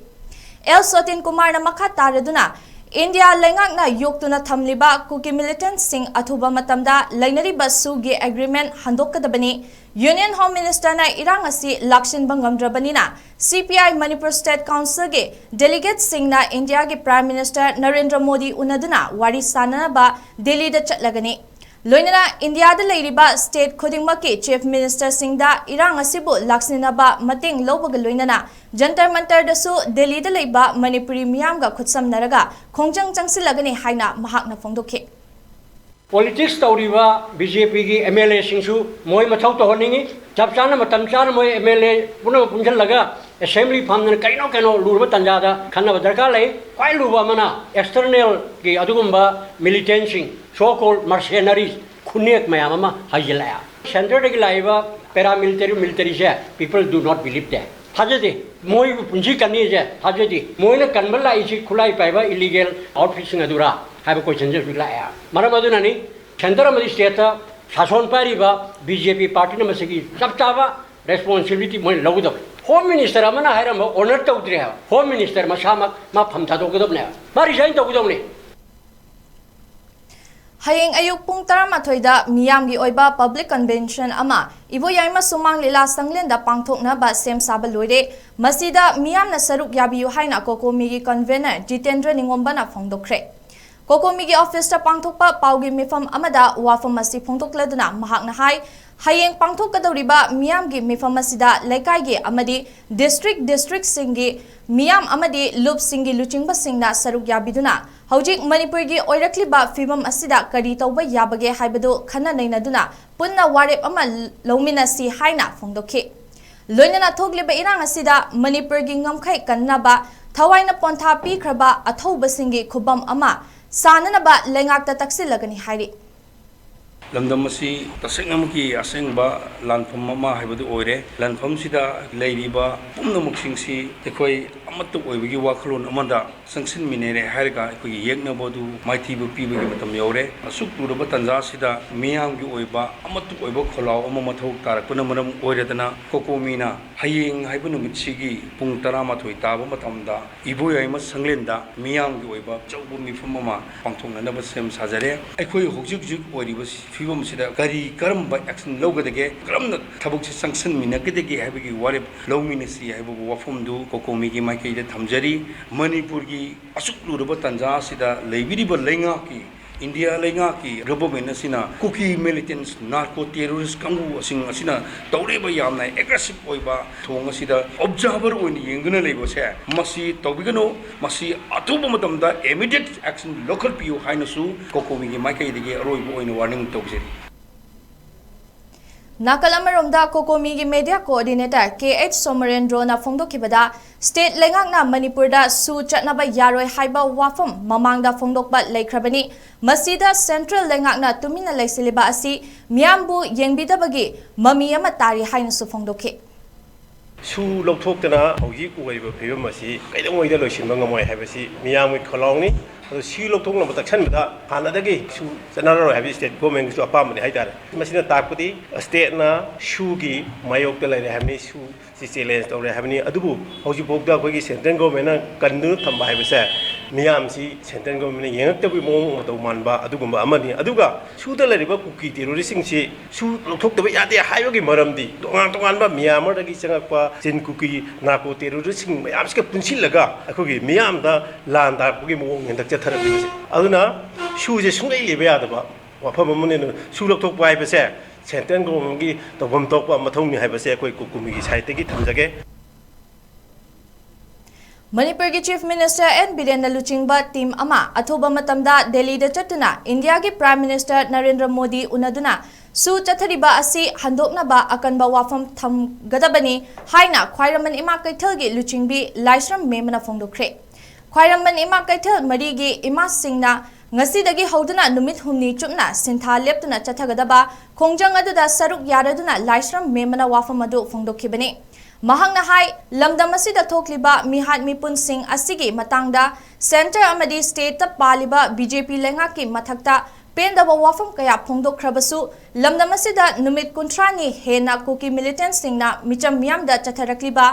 ꯑꯦꯜ ꯁꯣꯇꯤꯟ ꯀꯨꯃꯥꯔꯅ ꯃꯈꯥ ꯇꯥꯔꯗꯨꯅ, ꯏꯟꯗꯤꯌꯥ ꯂꯩꯉꯥꯛꯅ ꯌꯣꯛꯇꯨꯅ ꯊꯝꯂꯤꯕ ꯀꯨꯀꯤ ꯃꯤꯂꯤꯇꯦꯟꯠꯁꯤꯡ ꯑꯊꯨꯕ ꯃꯇꯝꯗ ꯂꯩꯅꯔꯤꯕ ꯁꯨꯒꯤ ꯑꯦꯒ꯭ꯔꯤꯃꯦꯟꯠ ꯍꯟꯗꯣꯛꯀꯗꯕꯅꯤ꯫ ꯌꯨꯅꯤꯌꯟ ꯍꯣꯝ ꯃꯤꯅꯤꯁꯇꯔꯅ ꯏꯔꯥꯡ ꯑꯁꯤ ꯂꯥꯛꯁꯤꯟꯕ ꯉꯝꯗ꯭ꯔꯕꯅꯤꯅ, ꯁꯤ ꯄꯤ ꯑꯥꯏ ꯃꯅꯤꯄꯨꯔ ꯁ꯭ꯇꯦꯠ ꯀꯥꯎꯟꯁꯤꯜꯒꯤ ꯗꯦꯂꯤꯒꯦꯠꯁꯤꯡꯅ ꯏꯟꯗꯤꯌꯥꯒꯤ ꯄ꯭ꯔꯥꯏꯝ ꯃꯤꯅꯤꯁꯇꯔ ꯅꯔꯦꯟꯗ꯭ꯔ ꯃꯣꯗꯤ ꯎꯅꯗꯨꯅ ꯋꯥꯔꯤ ꯁꯥꯅꯅꯕ ꯗꯤꯜꯂꯤꯗ ꯆꯠꯂꯒꯅꯤ꯫ ꯂꯣꯏꯅꯅ ꯏꯟꯗꯤꯌꯥꯗ ꯂꯩꯔꯤꯕ ꯁ꯭ꯇꯦꯠ ꯈꯨꯗꯤꯡꯃꯛꯀꯤ ꯆꯤꯐ ꯃꯤꯅꯤꯁꯇꯔꯁꯤꯡꯗ ꯏꯔꯥꯡ ꯑꯁꯤꯕꯨ ꯂꯥꯛꯁꯤꯟꯅꯕ ꯃꯇꯦꯡ ꯂꯧꯕꯒ ꯂꯣꯏꯅꯅ ꯖꯟꯇꯔ ꯃꯟꯇꯔꯗꯁꯨ ꯗꯦꯜꯂꯤꯗ ꯂꯩꯕ ꯃꯅꯤꯄꯨꯔꯤ ꯃꯤꯌꯥꯝꯒ ꯈꯨꯠꯁꯝꯅꯔꯒ ꯈꯣꯡꯖꯪ ꯆꯪꯁꯤꯜꯂꯒꯅꯤ ꯍꯥꯏꯅ ꯃꯍꯥꯛꯅ ꯐꯣꯡꯗꯣꯛꯈꯤ꯫ ꯄꯣꯂꯤꯇꯤꯛꯁ ꯇꯧꯔꯤꯕ ꯕꯤ ꯖꯦ ꯄꯤꯒꯤ ꯑꯦꯝ ꯑꯦꯜ ꯑꯦꯁꯤꯡꯁꯨ ꯃꯣꯏ ꯃꯊꯧ ꯇꯧꯍꯟꯅꯤꯡꯉꯤ꯫ ꯆꯞ ꯆꯥꯅ ꯃꯇꯝ ꯆꯥꯅ ꯃꯣꯏ ꯑꯦꯝ ꯑꯦꯜ ꯑꯦ ꯄꯨꯝꯅꯃꯛ ꯄꯨꯟꯁꯤꯜꯂꯒ ꯑꯦꯁꯦꯝꯕ꯭ꯂꯤ ꯐꯝꯗꯅ ꯀꯩꯅꯣ ꯀꯩꯅꯣ ꯂꯨꯔꯕ ꯇꯥꯟꯖꯥꯗ ꯈꯟꯅꯕ ꯗꯔꯀꯥꯔ ꯂꯩ꯫ ꯈ꯭ꯋꯥꯏ ꯂꯨꯕ ꯑꯃꯅ ꯑꯦꯛꯁꯇꯔꯅꯦꯜꯒꯤ ꯑꯗꯨꯒꯨꯝꯕ ꯃꯤꯂꯤꯇꯦꯟꯁꯤꯡ, so called mercenaries, ꯈꯨꯟꯅꯦꯛ ꯃꯌꯥꯝ ꯑꯃ ꯍꯩꯖꯤꯜꯂꯛꯑꯦ꯫ ꯁꯦꯟꯇꯔꯗꯒꯤ ꯂꯥꯛꯏꯕ paramilitary, ꯃꯤꯂꯤꯇꯔꯤꯁꯦ, people do not believe that꯫ ꯊꯥꯖꯗꯦ꯫ ꯃꯣꯏꯕꯨ ꯄꯨꯟꯁꯤ ꯀꯟꯅꯤꯁꯦ ꯊꯥꯖꯗꯦ꯫ ꯃꯣꯏꯅ ꯀꯟꯕ ꯂꯥꯛꯏꯁꯤ ꯈꯨꯠꯂꯥꯏ ꯄꯥꯏꯕ ꯏꯂꯤꯒꯦꯜ ꯑꯥꯎꯠꯐꯤꯠꯁꯤꯡ ꯑꯗꯨꯔꯥ ꯍꯥꯏꯕ ꯀꯣꯏꯁꯟꯁꯦ ꯍꯧꯖꯤꯛ ꯂꯥꯛꯑꯦ꯫ ꯃꯔꯝ ꯑꯗꯨꯅꯅꯤ ꯁꯦꯟꯇꯔ ꯑꯃꯗꯤ ꯁ꯭ꯇꯦꯠꯇ ꯁꯥꯁꯣꯟ ꯄꯥꯏꯔꯤꯕ ꯕꯤ ꯖꯦ ꯄꯤ ꯄꯥꯔꯇꯤꯅ ꯃꯁꯤꯒꯤ ꯆꯞ ꯆꯥꯕ ꯔꯦꯁꯄꯣꯟꯁꯤꯕꯤꯂꯤꯇꯤ ꯃꯣꯏꯅ ꯂꯧꯒꯗꯕꯅꯤ꯫ ꯍꯣꯝ ꯃꯤꯅꯤꯁꯇꯔ ꯑꯃꯅ ꯍꯥꯏꯔꯝꯕ ꯑꯣꯅꯔ ꯇꯧꯗ꯭ꯔꯦ ꯍꯥꯏꯕ꯫ ꯍꯣꯝ ꯃꯤꯅꯤꯁꯇꯔ ꯃꯁꯥꯃꯛ ꯃꯥ ꯐꯝ ꯊꯥꯗꯣꯛꯀꯗꯕꯅꯦ ꯍꯥꯏꯕ꯫ ꯃꯥ ꯔꯤꯖꯥꯏꯟ ꯇꯧꯒꯗꯕꯅꯤ꯫ ꯍꯌꯦꯡ ꯑꯌꯨꯛ ꯄꯨꯡ ꯇꯔꯥꯃꯥꯊꯣꯏꯗ ꯃꯤꯌꯥꯝꯒꯤ ꯑꯣꯏꯕ ꯄꯕ꯭ꯂꯤꯛ ꯀꯟꯚꯦꯟꯁꯟ ꯑꯃ ꯏꯕꯣꯌꯥꯏꯃ ꯁꯨꯃꯥꯡ ꯂꯤꯂꯥ ꯁꯪꯂꯦꯟꯗ ꯄꯥꯡꯊꯣꯛꯅꯕ ꯁꯦꯝ ꯁꯥꯕ ꯂꯣꯏꯔꯦ꯫ ꯃꯁꯤꯗ ꯃꯤꯌꯥꯝꯅ ꯁꯔꯨꯛ ꯌꯥꯕꯤꯌꯨ ꯍꯥꯏꯅ ꯀꯣꯀꯣꯃꯤꯒꯤ ꯀꯟꯚꯦꯅꯔ ꯖꯤꯇꯦꯟꯗ꯭ꯔ ꯅꯤꯉꯣꯝꯕꯅ ꯐꯣꯡꯗꯣꯛꯈ꯭ꯔꯦ꯫ ꯀꯣꯀꯣꯃꯤꯒꯤ ꯑꯣꯐꯤꯁꯇ ꯄꯥꯡꯊꯣꯛꯄ ꯄꯥꯎꯒꯤ ꯃꯤꯐꯝ ꯑꯃꯗ ꯋꯥꯐꯝ ꯑꯁꯤ ꯐꯣꯡꯗꯣꯛꯂꯗꯨꯅ ꯃꯍꯥꯛꯅ ꯍꯥꯏ, ꯍꯌꯦꯡ ꯄꯥꯡꯊꯣꯛꯀꯗꯧꯔꯤꯕ ꯃꯤꯌꯥꯝꯒꯤ ꯃꯤꯐꯝ ꯑꯁꯤꯗ ꯂꯩꯀꯥꯏꯒꯤ ꯑꯃꯗꯤ ꯗꯤꯁꯇ꯭ꯔꯤꯛ ꯗꯤꯁꯇ꯭ꯔꯤꯛꯁꯤꯡꯒꯤ ꯃꯤꯌꯥꯝ ꯑꯃꯗꯤ ꯂꯨꯞꯁꯤꯡꯒꯤ ꯂꯨꯆꯤꯡꯕꯁꯤꯡꯅ ꯁꯔꯨꯛ ꯌꯥꯕꯤꯗꯨꯅ ꯍꯧꯖꯤꯛ ꯃꯅꯤꯄꯨꯔꯒꯤ ꯑꯣꯏꯔꯛꯂꯤꯕ ꯐꯤꯕꯝ ꯑꯁꯤꯗ ꯀꯔꯤ ꯇꯧꯕ ꯌꯥꯕꯒꯦ ꯍꯥꯏꯕꯗꯨ ꯈꯟꯅ ꯅꯩꯅꯗꯨꯅ ꯄꯨꯟꯅ ꯋꯥꯔꯦꯞ ꯑꯃ ꯂꯧꯃꯤꯟꯅꯁꯤ ꯍꯥꯏꯅ ꯐꯣꯡꯗꯣꯛꯈꯤ꯫ ꯂꯣꯏꯅꯅ ꯊꯣꯛꯂꯤꯕ ꯏꯔꯥꯡ ꯑꯁꯤꯗ ꯃꯅꯤꯄꯨꯔꯒꯤ ꯉꯝꯈꯩ ꯀꯟꯅꯕ ꯊꯋꯥꯏꯅ ꯄꯣꯟꯊꯥ ꯄꯤꯈ꯭ꯔꯕ ꯑꯊꯧꯕꯁꯤꯡꯒꯤ ꯈꯨꯕꯝ ꯑꯃ ꯁꯥꯅꯅꯕ ꯂꯩꯉꯥꯛꯇ ꯇꯛꯁꯤꯜꯂꯒꯅꯤ ꯍꯥꯏꯔꯤ꯫ ꯂꯝꯗꯝ ꯑꯁꯤ ꯇꯁꯦꯡꯅꯃꯛꯀꯤ ꯑꯁꯦꯡꯕ ꯂꯥꯟꯐꯝ ꯑꯃ ꯍꯥꯏꯕꯗꯨ ꯑꯣꯏꯔꯦ꯫ ꯂꯥꯟꯐꯝꯁꯤꯗ ꯂꯩꯔꯤꯕ ꯄꯨꯝꯅꯃꯛꯁꯤꯡꯁꯤ ꯑꯩꯈꯣꯏ ꯑꯃꯠꯇ ꯑꯣꯏꯕꯒꯤ ꯋꯥꯈꯜꯂꯣꯟ ꯑꯃꯗ ꯆꯪꯁꯤꯟꯃꯤꯟꯅꯔꯦ ꯍꯥꯏꯔꯒ ꯑꯩꯈꯣꯏꯒꯤ ꯌꯦꯛꯅꯕꯗꯨ ꯃꯥꯏꯊꯤꯕ ꯄꯤꯕꯒꯤ ꯃꯇꯝ ꯌꯧꯔꯦ꯫ ꯑꯁꯨꯛ ꯂꯨꯔꯕ ꯇꯥꯟꯖꯥ ꯑꯁꯤꯗ ꯃꯤꯌꯥꯝꯒꯤ ꯑꯣꯏꯕ ꯑꯃꯠꯇ ꯑꯣꯏꯕ ꯈꯣꯜꯂꯥꯎ ꯑꯃ ꯃꯊꯧ ꯇꯥꯔꯛꯄꯅ ꯃꯔꯝ ꯑꯣꯏꯔꯗꯅ ꯀꯣꯀꯣꯃꯤꯅ ꯍꯌꯦꯡ ꯍꯥꯏꯕ ꯅꯨꯃꯤꯠꯁꯤꯒꯤ ꯄꯨꯡ ꯇꯔꯥꯃꯥꯊꯣꯏ ꯇꯥꯕ ꯃꯇꯝꯗ ꯏꯕꯣꯌꯥꯏꯃ ꯁꯪꯂꯦꯟꯗ ꯃꯤꯌꯥꯝꯒꯤ ꯑꯣꯏꯕ ꯑꯆꯧꯕ ꯃꯤꯐꯝ ꯑꯃ ꯄꯥꯡꯊꯣꯛꯅꯅꯕ ꯁꯦꯝ ꯁꯥꯖꯔꯦ꯫ ꯑꯩꯈꯣꯏ ꯍꯧꯖꯤꯛ ꯍꯧꯖꯤꯛ ꯑꯣꯏꯔꯤꯕ ꯐꯤꯕꯝꯁꯤꯗ ꯀꯔꯤ ꯀꯔꯝꯕ action ꯂꯧꯒꯗꯒꯦ, ꯀꯔꯝꯅ ꯊꯕꯛꯁꯤ ꯆꯪꯁꯤꯟꯃꯤꯟꯅꯒꯗꯒꯦ ꯍꯥꯏꯕꯒꯤ ꯋꯥꯔꯦꯞ ꯂꯧꯃꯤꯟꯅꯁꯤ ꯍꯥꯏꯕ ꯋꯥꯐꯝꯗꯨ ꯀꯣꯀꯣꯃꯤꯒꯤ ꯃꯥꯏꯀꯩꯗ ꯊꯝꯖꯔꯤ꯫ ꯃꯅꯤꯄꯨꯔꯒꯤ ꯑꯁꯨꯛ ꯂꯨꯔꯕ ꯇꯥꯟꯖꯥ ꯑꯁꯤꯗ ꯂꯩꯕꯤꯔꯤꯕ ꯂꯩꯉꯥꯛꯀꯤ ꯏꯟꯗꯤꯌꯥ ꯂꯩꯉꯥꯛꯀꯤ ꯒꯚꯔꯟꯃꯦꯟꯠ ꯑꯁꯤꯅ ꯀꯨꯀꯤ ꯃꯤꯂꯤꯇꯦꯟꯠꯁ, ꯅꯥꯔꯀꯣ ꯇꯦꯔꯣꯔꯤꯁ꯭ꯠ ꯀꯥꯡꯕꯨꯁꯤꯡ ꯑꯁꯤꯅ ꯇꯧꯔꯤꯕ ꯌꯥꯝꯅ ꯑꯦꯒ꯭ꯔꯦꯁꯤꯚ ꯑꯣꯏꯕ ꯊꯧꯑꯣꯡ ꯑꯁꯤꯗ ꯑꯣꯕꯖꯥꯔꯚꯔ ꯑꯣꯏꯅ ꯌꯦꯡꯗꯨꯅ ꯂꯩꯕꯁꯦ ꯃꯁꯤ ꯇꯧꯕꯤꯒꯅꯨ꯫ ꯃꯁꯤ ꯑꯊꯨꯕ ꯃꯇꯝꯗ ꯏꯃꯤꯗꯤꯌꯦꯠ ꯑꯦꯛꯁꯟ ꯂꯧꯈꯠꯄꯤꯌꯨ ꯍꯥꯏꯅꯁꯨ ꯀꯣꯀꯣꯃꯤꯒꯤ ꯃꯥꯏꯀꯩꯗꯒꯤ ꯑꯔꯣꯏꯕ ꯑꯣꯏꯅ ꯋꯥꯔꯅꯤꯡ ꯇꯧꯖꯔꯤ꯫ ꯅꯥꯀꯜ ꯑꯃꯔꯣꯝꯗ ꯀꯣꯀꯣꯃꯤꯒꯤ ꯃꯦꯗꯤꯌꯥ ꯀꯣꯑꯣꯔꯗꯤꯅꯦꯇꯔ ꯀꯦ ꯑꯩꯆ ꯁꯣꯃꯔꯦꯟꯗ꯭ꯔꯣꯅ ꯐꯣꯡꯗꯣꯛꯈꯤꯕꯗ, ꯁ꯭ꯇꯦꯠ ꯂꯩꯉꯥꯛꯅ ꯃꯅꯤꯄꯨꯔꯗ ꯁꯨ ꯆꯠꯅꯕ ꯌꯥꯔꯣꯏ ꯍꯥꯏꯕ ꯋꯥꯐꯝ ꯃꯃꯥꯡꯗ ꯐꯣꯡꯗꯣꯛꯄ ꯂꯩꯈ꯭ꯔꯕꯅꯤ꯫ ꯃꯁꯤꯗ ꯁꯦꯟꯇ꯭ꯔꯦꯜ ꯂꯩꯉꯥꯛꯅ ꯇꯨꯃꯤꯟꯅ ꯂꯩꯁꯤꯜꯂꯤꯕ ꯑꯁꯤ ꯃꯤꯌꯥꯝꯕꯨ ꯌꯦꯡꯕꯤꯗꯕꯒꯤ ꯃꯃꯤ ꯑꯃ ꯇꯥꯔꯤ ꯍꯥꯏꯅꯁꯨ ꯐꯣꯡꯗꯣꯛꯈꯤ꯫ ꯁꯨ ꯂꯧꯊꯣꯛꯇꯅ ꯍꯧꯖꯤꯛ ꯑꯣꯏꯔꯤꯕ ꯐꯤꯕꯝ ꯑꯁꯤ ꯀꯩꯗꯧꯉꯩꯗ ꯂꯣꯏꯁꯤꯟꯕ ꯉꯝꯃꯣꯏ ꯍꯥꯏꯕꯁꯤ ꯃꯤꯌꯥꯝꯒꯤ ꯈꯣꯜꯂꯥꯎꯅꯤ꯫ ꯑꯗꯣ ꯁꯨ ꯂꯧꯊꯣꯛꯅꯕ ꯇꯛꯁꯟꯕꯗ ꯍꯥꯟꯅꯗꯒꯤ ꯁꯨ ꯆꯠꯅꯔꯔꯣꯏ ꯍꯥꯏꯕꯁꯤ ꯁ꯭ꯇꯦꯠ ꯒꯣꯔꯃꯦꯟꯒꯤꯁꯨ ꯑꯄꯥꯝꯕꯅꯤ ꯍꯥꯏꯇꯥꯔꯦ꯫ ꯃꯁꯤꯅ ꯇꯥꯛꯄꯗꯤ ꯁ꯭ꯇꯦꯠꯅ ꯁꯨꯒꯤ ꯃꯥꯌꯣꯛꯇ ꯂꯩꯔꯦ ꯍꯥꯏꯕꯅꯤ, ꯁꯨ ꯁꯤ ꯆꯦꯂꯦꯟꯖ ꯇꯧꯔꯦ ꯍꯥꯏꯕꯅꯤ꯫ ꯑꯗꯨꯕꯨ ꯍꯧꯖꯤꯛꯐꯥꯎꯗ ꯑꯩꯈꯣꯏꯒꯤ ꯁꯦꯟꯇ꯭ꯔꯦꯜ ꯒꯣꯔꯃꯦꯟꯅ ꯀꯟꯗꯨꯅ ꯊꯝꯕ ꯍꯥꯏꯕꯁꯦ ꯃꯤꯌꯥꯝꯁꯤ ꯁꯦꯟꯇ꯭ꯔꯦꯜ ꯒꯣꯔꯃꯦꯟꯅ ꯌꯦꯡꯉꯛꯇꯕꯒꯤ ꯃꯑꯣꯡ ꯃꯇꯧ ꯃꯥꯟꯕ ꯑꯗꯨꯒꯨꯝꯕ ꯑꯃꯅꯤ꯫ ꯑꯗꯨꯒ ꯁꯨꯗ ꯂꯩꯔꯤꯕ ꯀꯨꯀꯤ ꯇꯦꯔꯣꯔꯤꯁꯁꯤꯡꯁꯤ ꯁꯨ ꯂꯧꯊꯣꯛꯇꯕ ꯌꯥꯗꯦ ꯍꯥꯏꯕꯒꯤ ꯃꯔꯝꯗꯤ ꯇꯣꯉꯥꯟ ꯇꯣꯉꯥꯟꯕ ꯃ꯭ꯌꯥꯟꯃꯥꯔꯗꯒꯤ ꯆꯪꯉꯛꯄ ꯆꯤꯟ ꯀꯨꯀꯤ ꯅꯥꯔꯀꯣ ꯇꯦꯔꯣꯔꯤꯁꯁꯤꯡ ꯃꯌꯥꯝꯁꯤꯒ ꯄꯨꯟꯁꯤꯜꯂꯒ ꯑꯩꯈꯣꯏꯒꯤ ꯃꯤꯌꯥꯝꯗ ꯂꯥꯟ ꯇꯥꯔꯛꯄꯒꯤ ꯃꯑꯣꯡ ꯍꯟꯗꯛ ꯆꯠꯊꯔꯛꯂꯤꯕꯁꯦ꯫ ꯑꯗꯨꯅ ꯁꯨꯁꯦ ꯁꯨꯡꯂꯩ ꯂꯩꯕ ꯌꯥꯗꯕ ꯋꯥꯐꯝ ꯑꯃꯅꯤ꯫ ꯑꯗꯨꯅ ꯁꯨ ꯂꯧꯊꯣꯛꯄ ꯍꯥꯏꯕꯁꯦ ꯁꯦꯟꯇ꯭ꯔꯦꯜ ꯒꯣꯔꯃꯦꯟꯒꯤ ꯇꯧꯐꯝ ꯊꯣꯛꯄ ꯃꯊꯧꯅꯤ ꯍꯥꯏꯕꯁꯦ ꯑꯩꯈꯣꯏ ꯀꯣꯀꯣꯃꯤꯒꯤ ꯁꯥꯏꯠꯇꯒꯤ ꯊꯝꯖꯒꯦ꯫ ꯃꯅꯤꯄꯨꯔꯒꯤ ꯆꯤꯐ ꯃꯤꯅꯤꯁꯇꯔ ꯑꯦꯟ ꯕꯤꯔꯦꯟꯅ ꯂꯨꯆꯤꯡꯕ ꯇꯤꯝ ꯑꯃ ꯑꯊꯨꯕ ꯃꯇꯝꯗ ꯗꯦꯜꯂꯤꯗ ꯆꯠꯇꯨꯅ ꯏꯟꯗꯤꯌꯥꯒꯤ ꯄ꯭ꯔꯥꯏꯝ ꯃꯤꯅꯤꯁꯇꯔ ꯅꯔꯦꯟꯗ꯭ꯔ ꯃꯣꯗꯤ ꯎꯅꯗꯨꯅ ꯁꯨ ꯆꯠꯊꯔꯤꯕ ꯑꯁꯤ ꯍꯟꯗꯣꯛꯅꯕ ꯑꯀꯟꯕ ꯋꯥꯐꯝ ꯊꯝꯒꯗꯕꯅꯤ ꯍꯥꯏꯅ ꯈ꯭ꯋꯥꯏꯔꯝꯕꯟ ꯏꯃꯥ ꯀꯩꯊꯦꯜꯒꯤ ꯂꯨꯆꯤꯡꯕꯤ ꯂꯥꯏꯁ꯭ꯔꯝ ꯃꯦꯝꯕꯅ ꯐꯣꯡꯗꯣꯛꯈ꯭ꯔꯦ꯫ ꯈ꯭ꯋꯥꯏꯔꯝꯕꯟ ꯏꯃꯥ ꯀꯩꯊꯦꯜ ꯃꯔꯤꯒꯤ ꯏꯃꯥꯁꯤꯡꯅ ꯉꯁꯤꯗꯒꯤ ꯍꯧꯗꯨꯅ ꯅꯨꯃꯤꯠ ꯍꯨꯝꯅꯤ ꯆꯨꯞꯅ ꯁꯤꯟꯊꯥ ꯂꯦꯞꯇꯨꯅ ꯆꯠꯊꯒꯗꯕ ꯈꯣꯡꯖꯪ ꯑꯗꯨꯗ ꯁꯔꯨꯛ ꯌꯥꯔꯗꯨꯅ ꯂꯥꯏꯁ꯭ꯔꯝ ꯃꯦꯝꯕꯅ ꯋꯥꯐꯝ ꯑꯗꯨ ꯐꯣꯡꯗꯣꯛꯈꯤꯕꯅꯤ꯫ ꯃꯍꯥꯛꯅ ꯍꯥꯏ, ꯂꯝꯗꯝ ꯑꯁꯤꯗ ꯊꯣꯛꯂꯤꯕ ꯃꯤꯍꯥꯠ ꯃꯤꯄꯨꯟꯁꯤꯡ ꯑꯁꯤꯒꯤ ꯃꯇꯥꯡꯗ ꯁꯦꯟꯇꯔ ꯑꯃꯗꯤ ꯁ꯭ꯇꯦꯠꯇ ꯄꯥꯜꯂꯤꯕ ꯕꯤ ꯖꯦ ꯄꯤ ꯂꯩꯉꯥꯛꯀꯤ ꯃꯊꯛꯇ ꯄꯦꯟꯗꯕ ꯋꯥꯐꯝ ꯀꯌꯥ ꯐꯣꯡꯗꯣꯛꯈ꯭ꯔꯕꯁꯨ, ꯂꯝꯗꯝ ꯑꯁꯤꯗ ꯅꯨꯃꯤꯠ ꯀꯨꯟꯊ꯭ꯔꯥꯅꯤ ꯍꯦꯟꯅ ꯀꯨꯀꯤ ꯃꯤꯂꯤꯇꯦꯟꯠꯁꯤꯡꯅ ꯃꯤꯆꯝ ꯃꯤꯌꯥꯝꯗ ꯆꯠꯊꯔꯛꯂꯤꯕ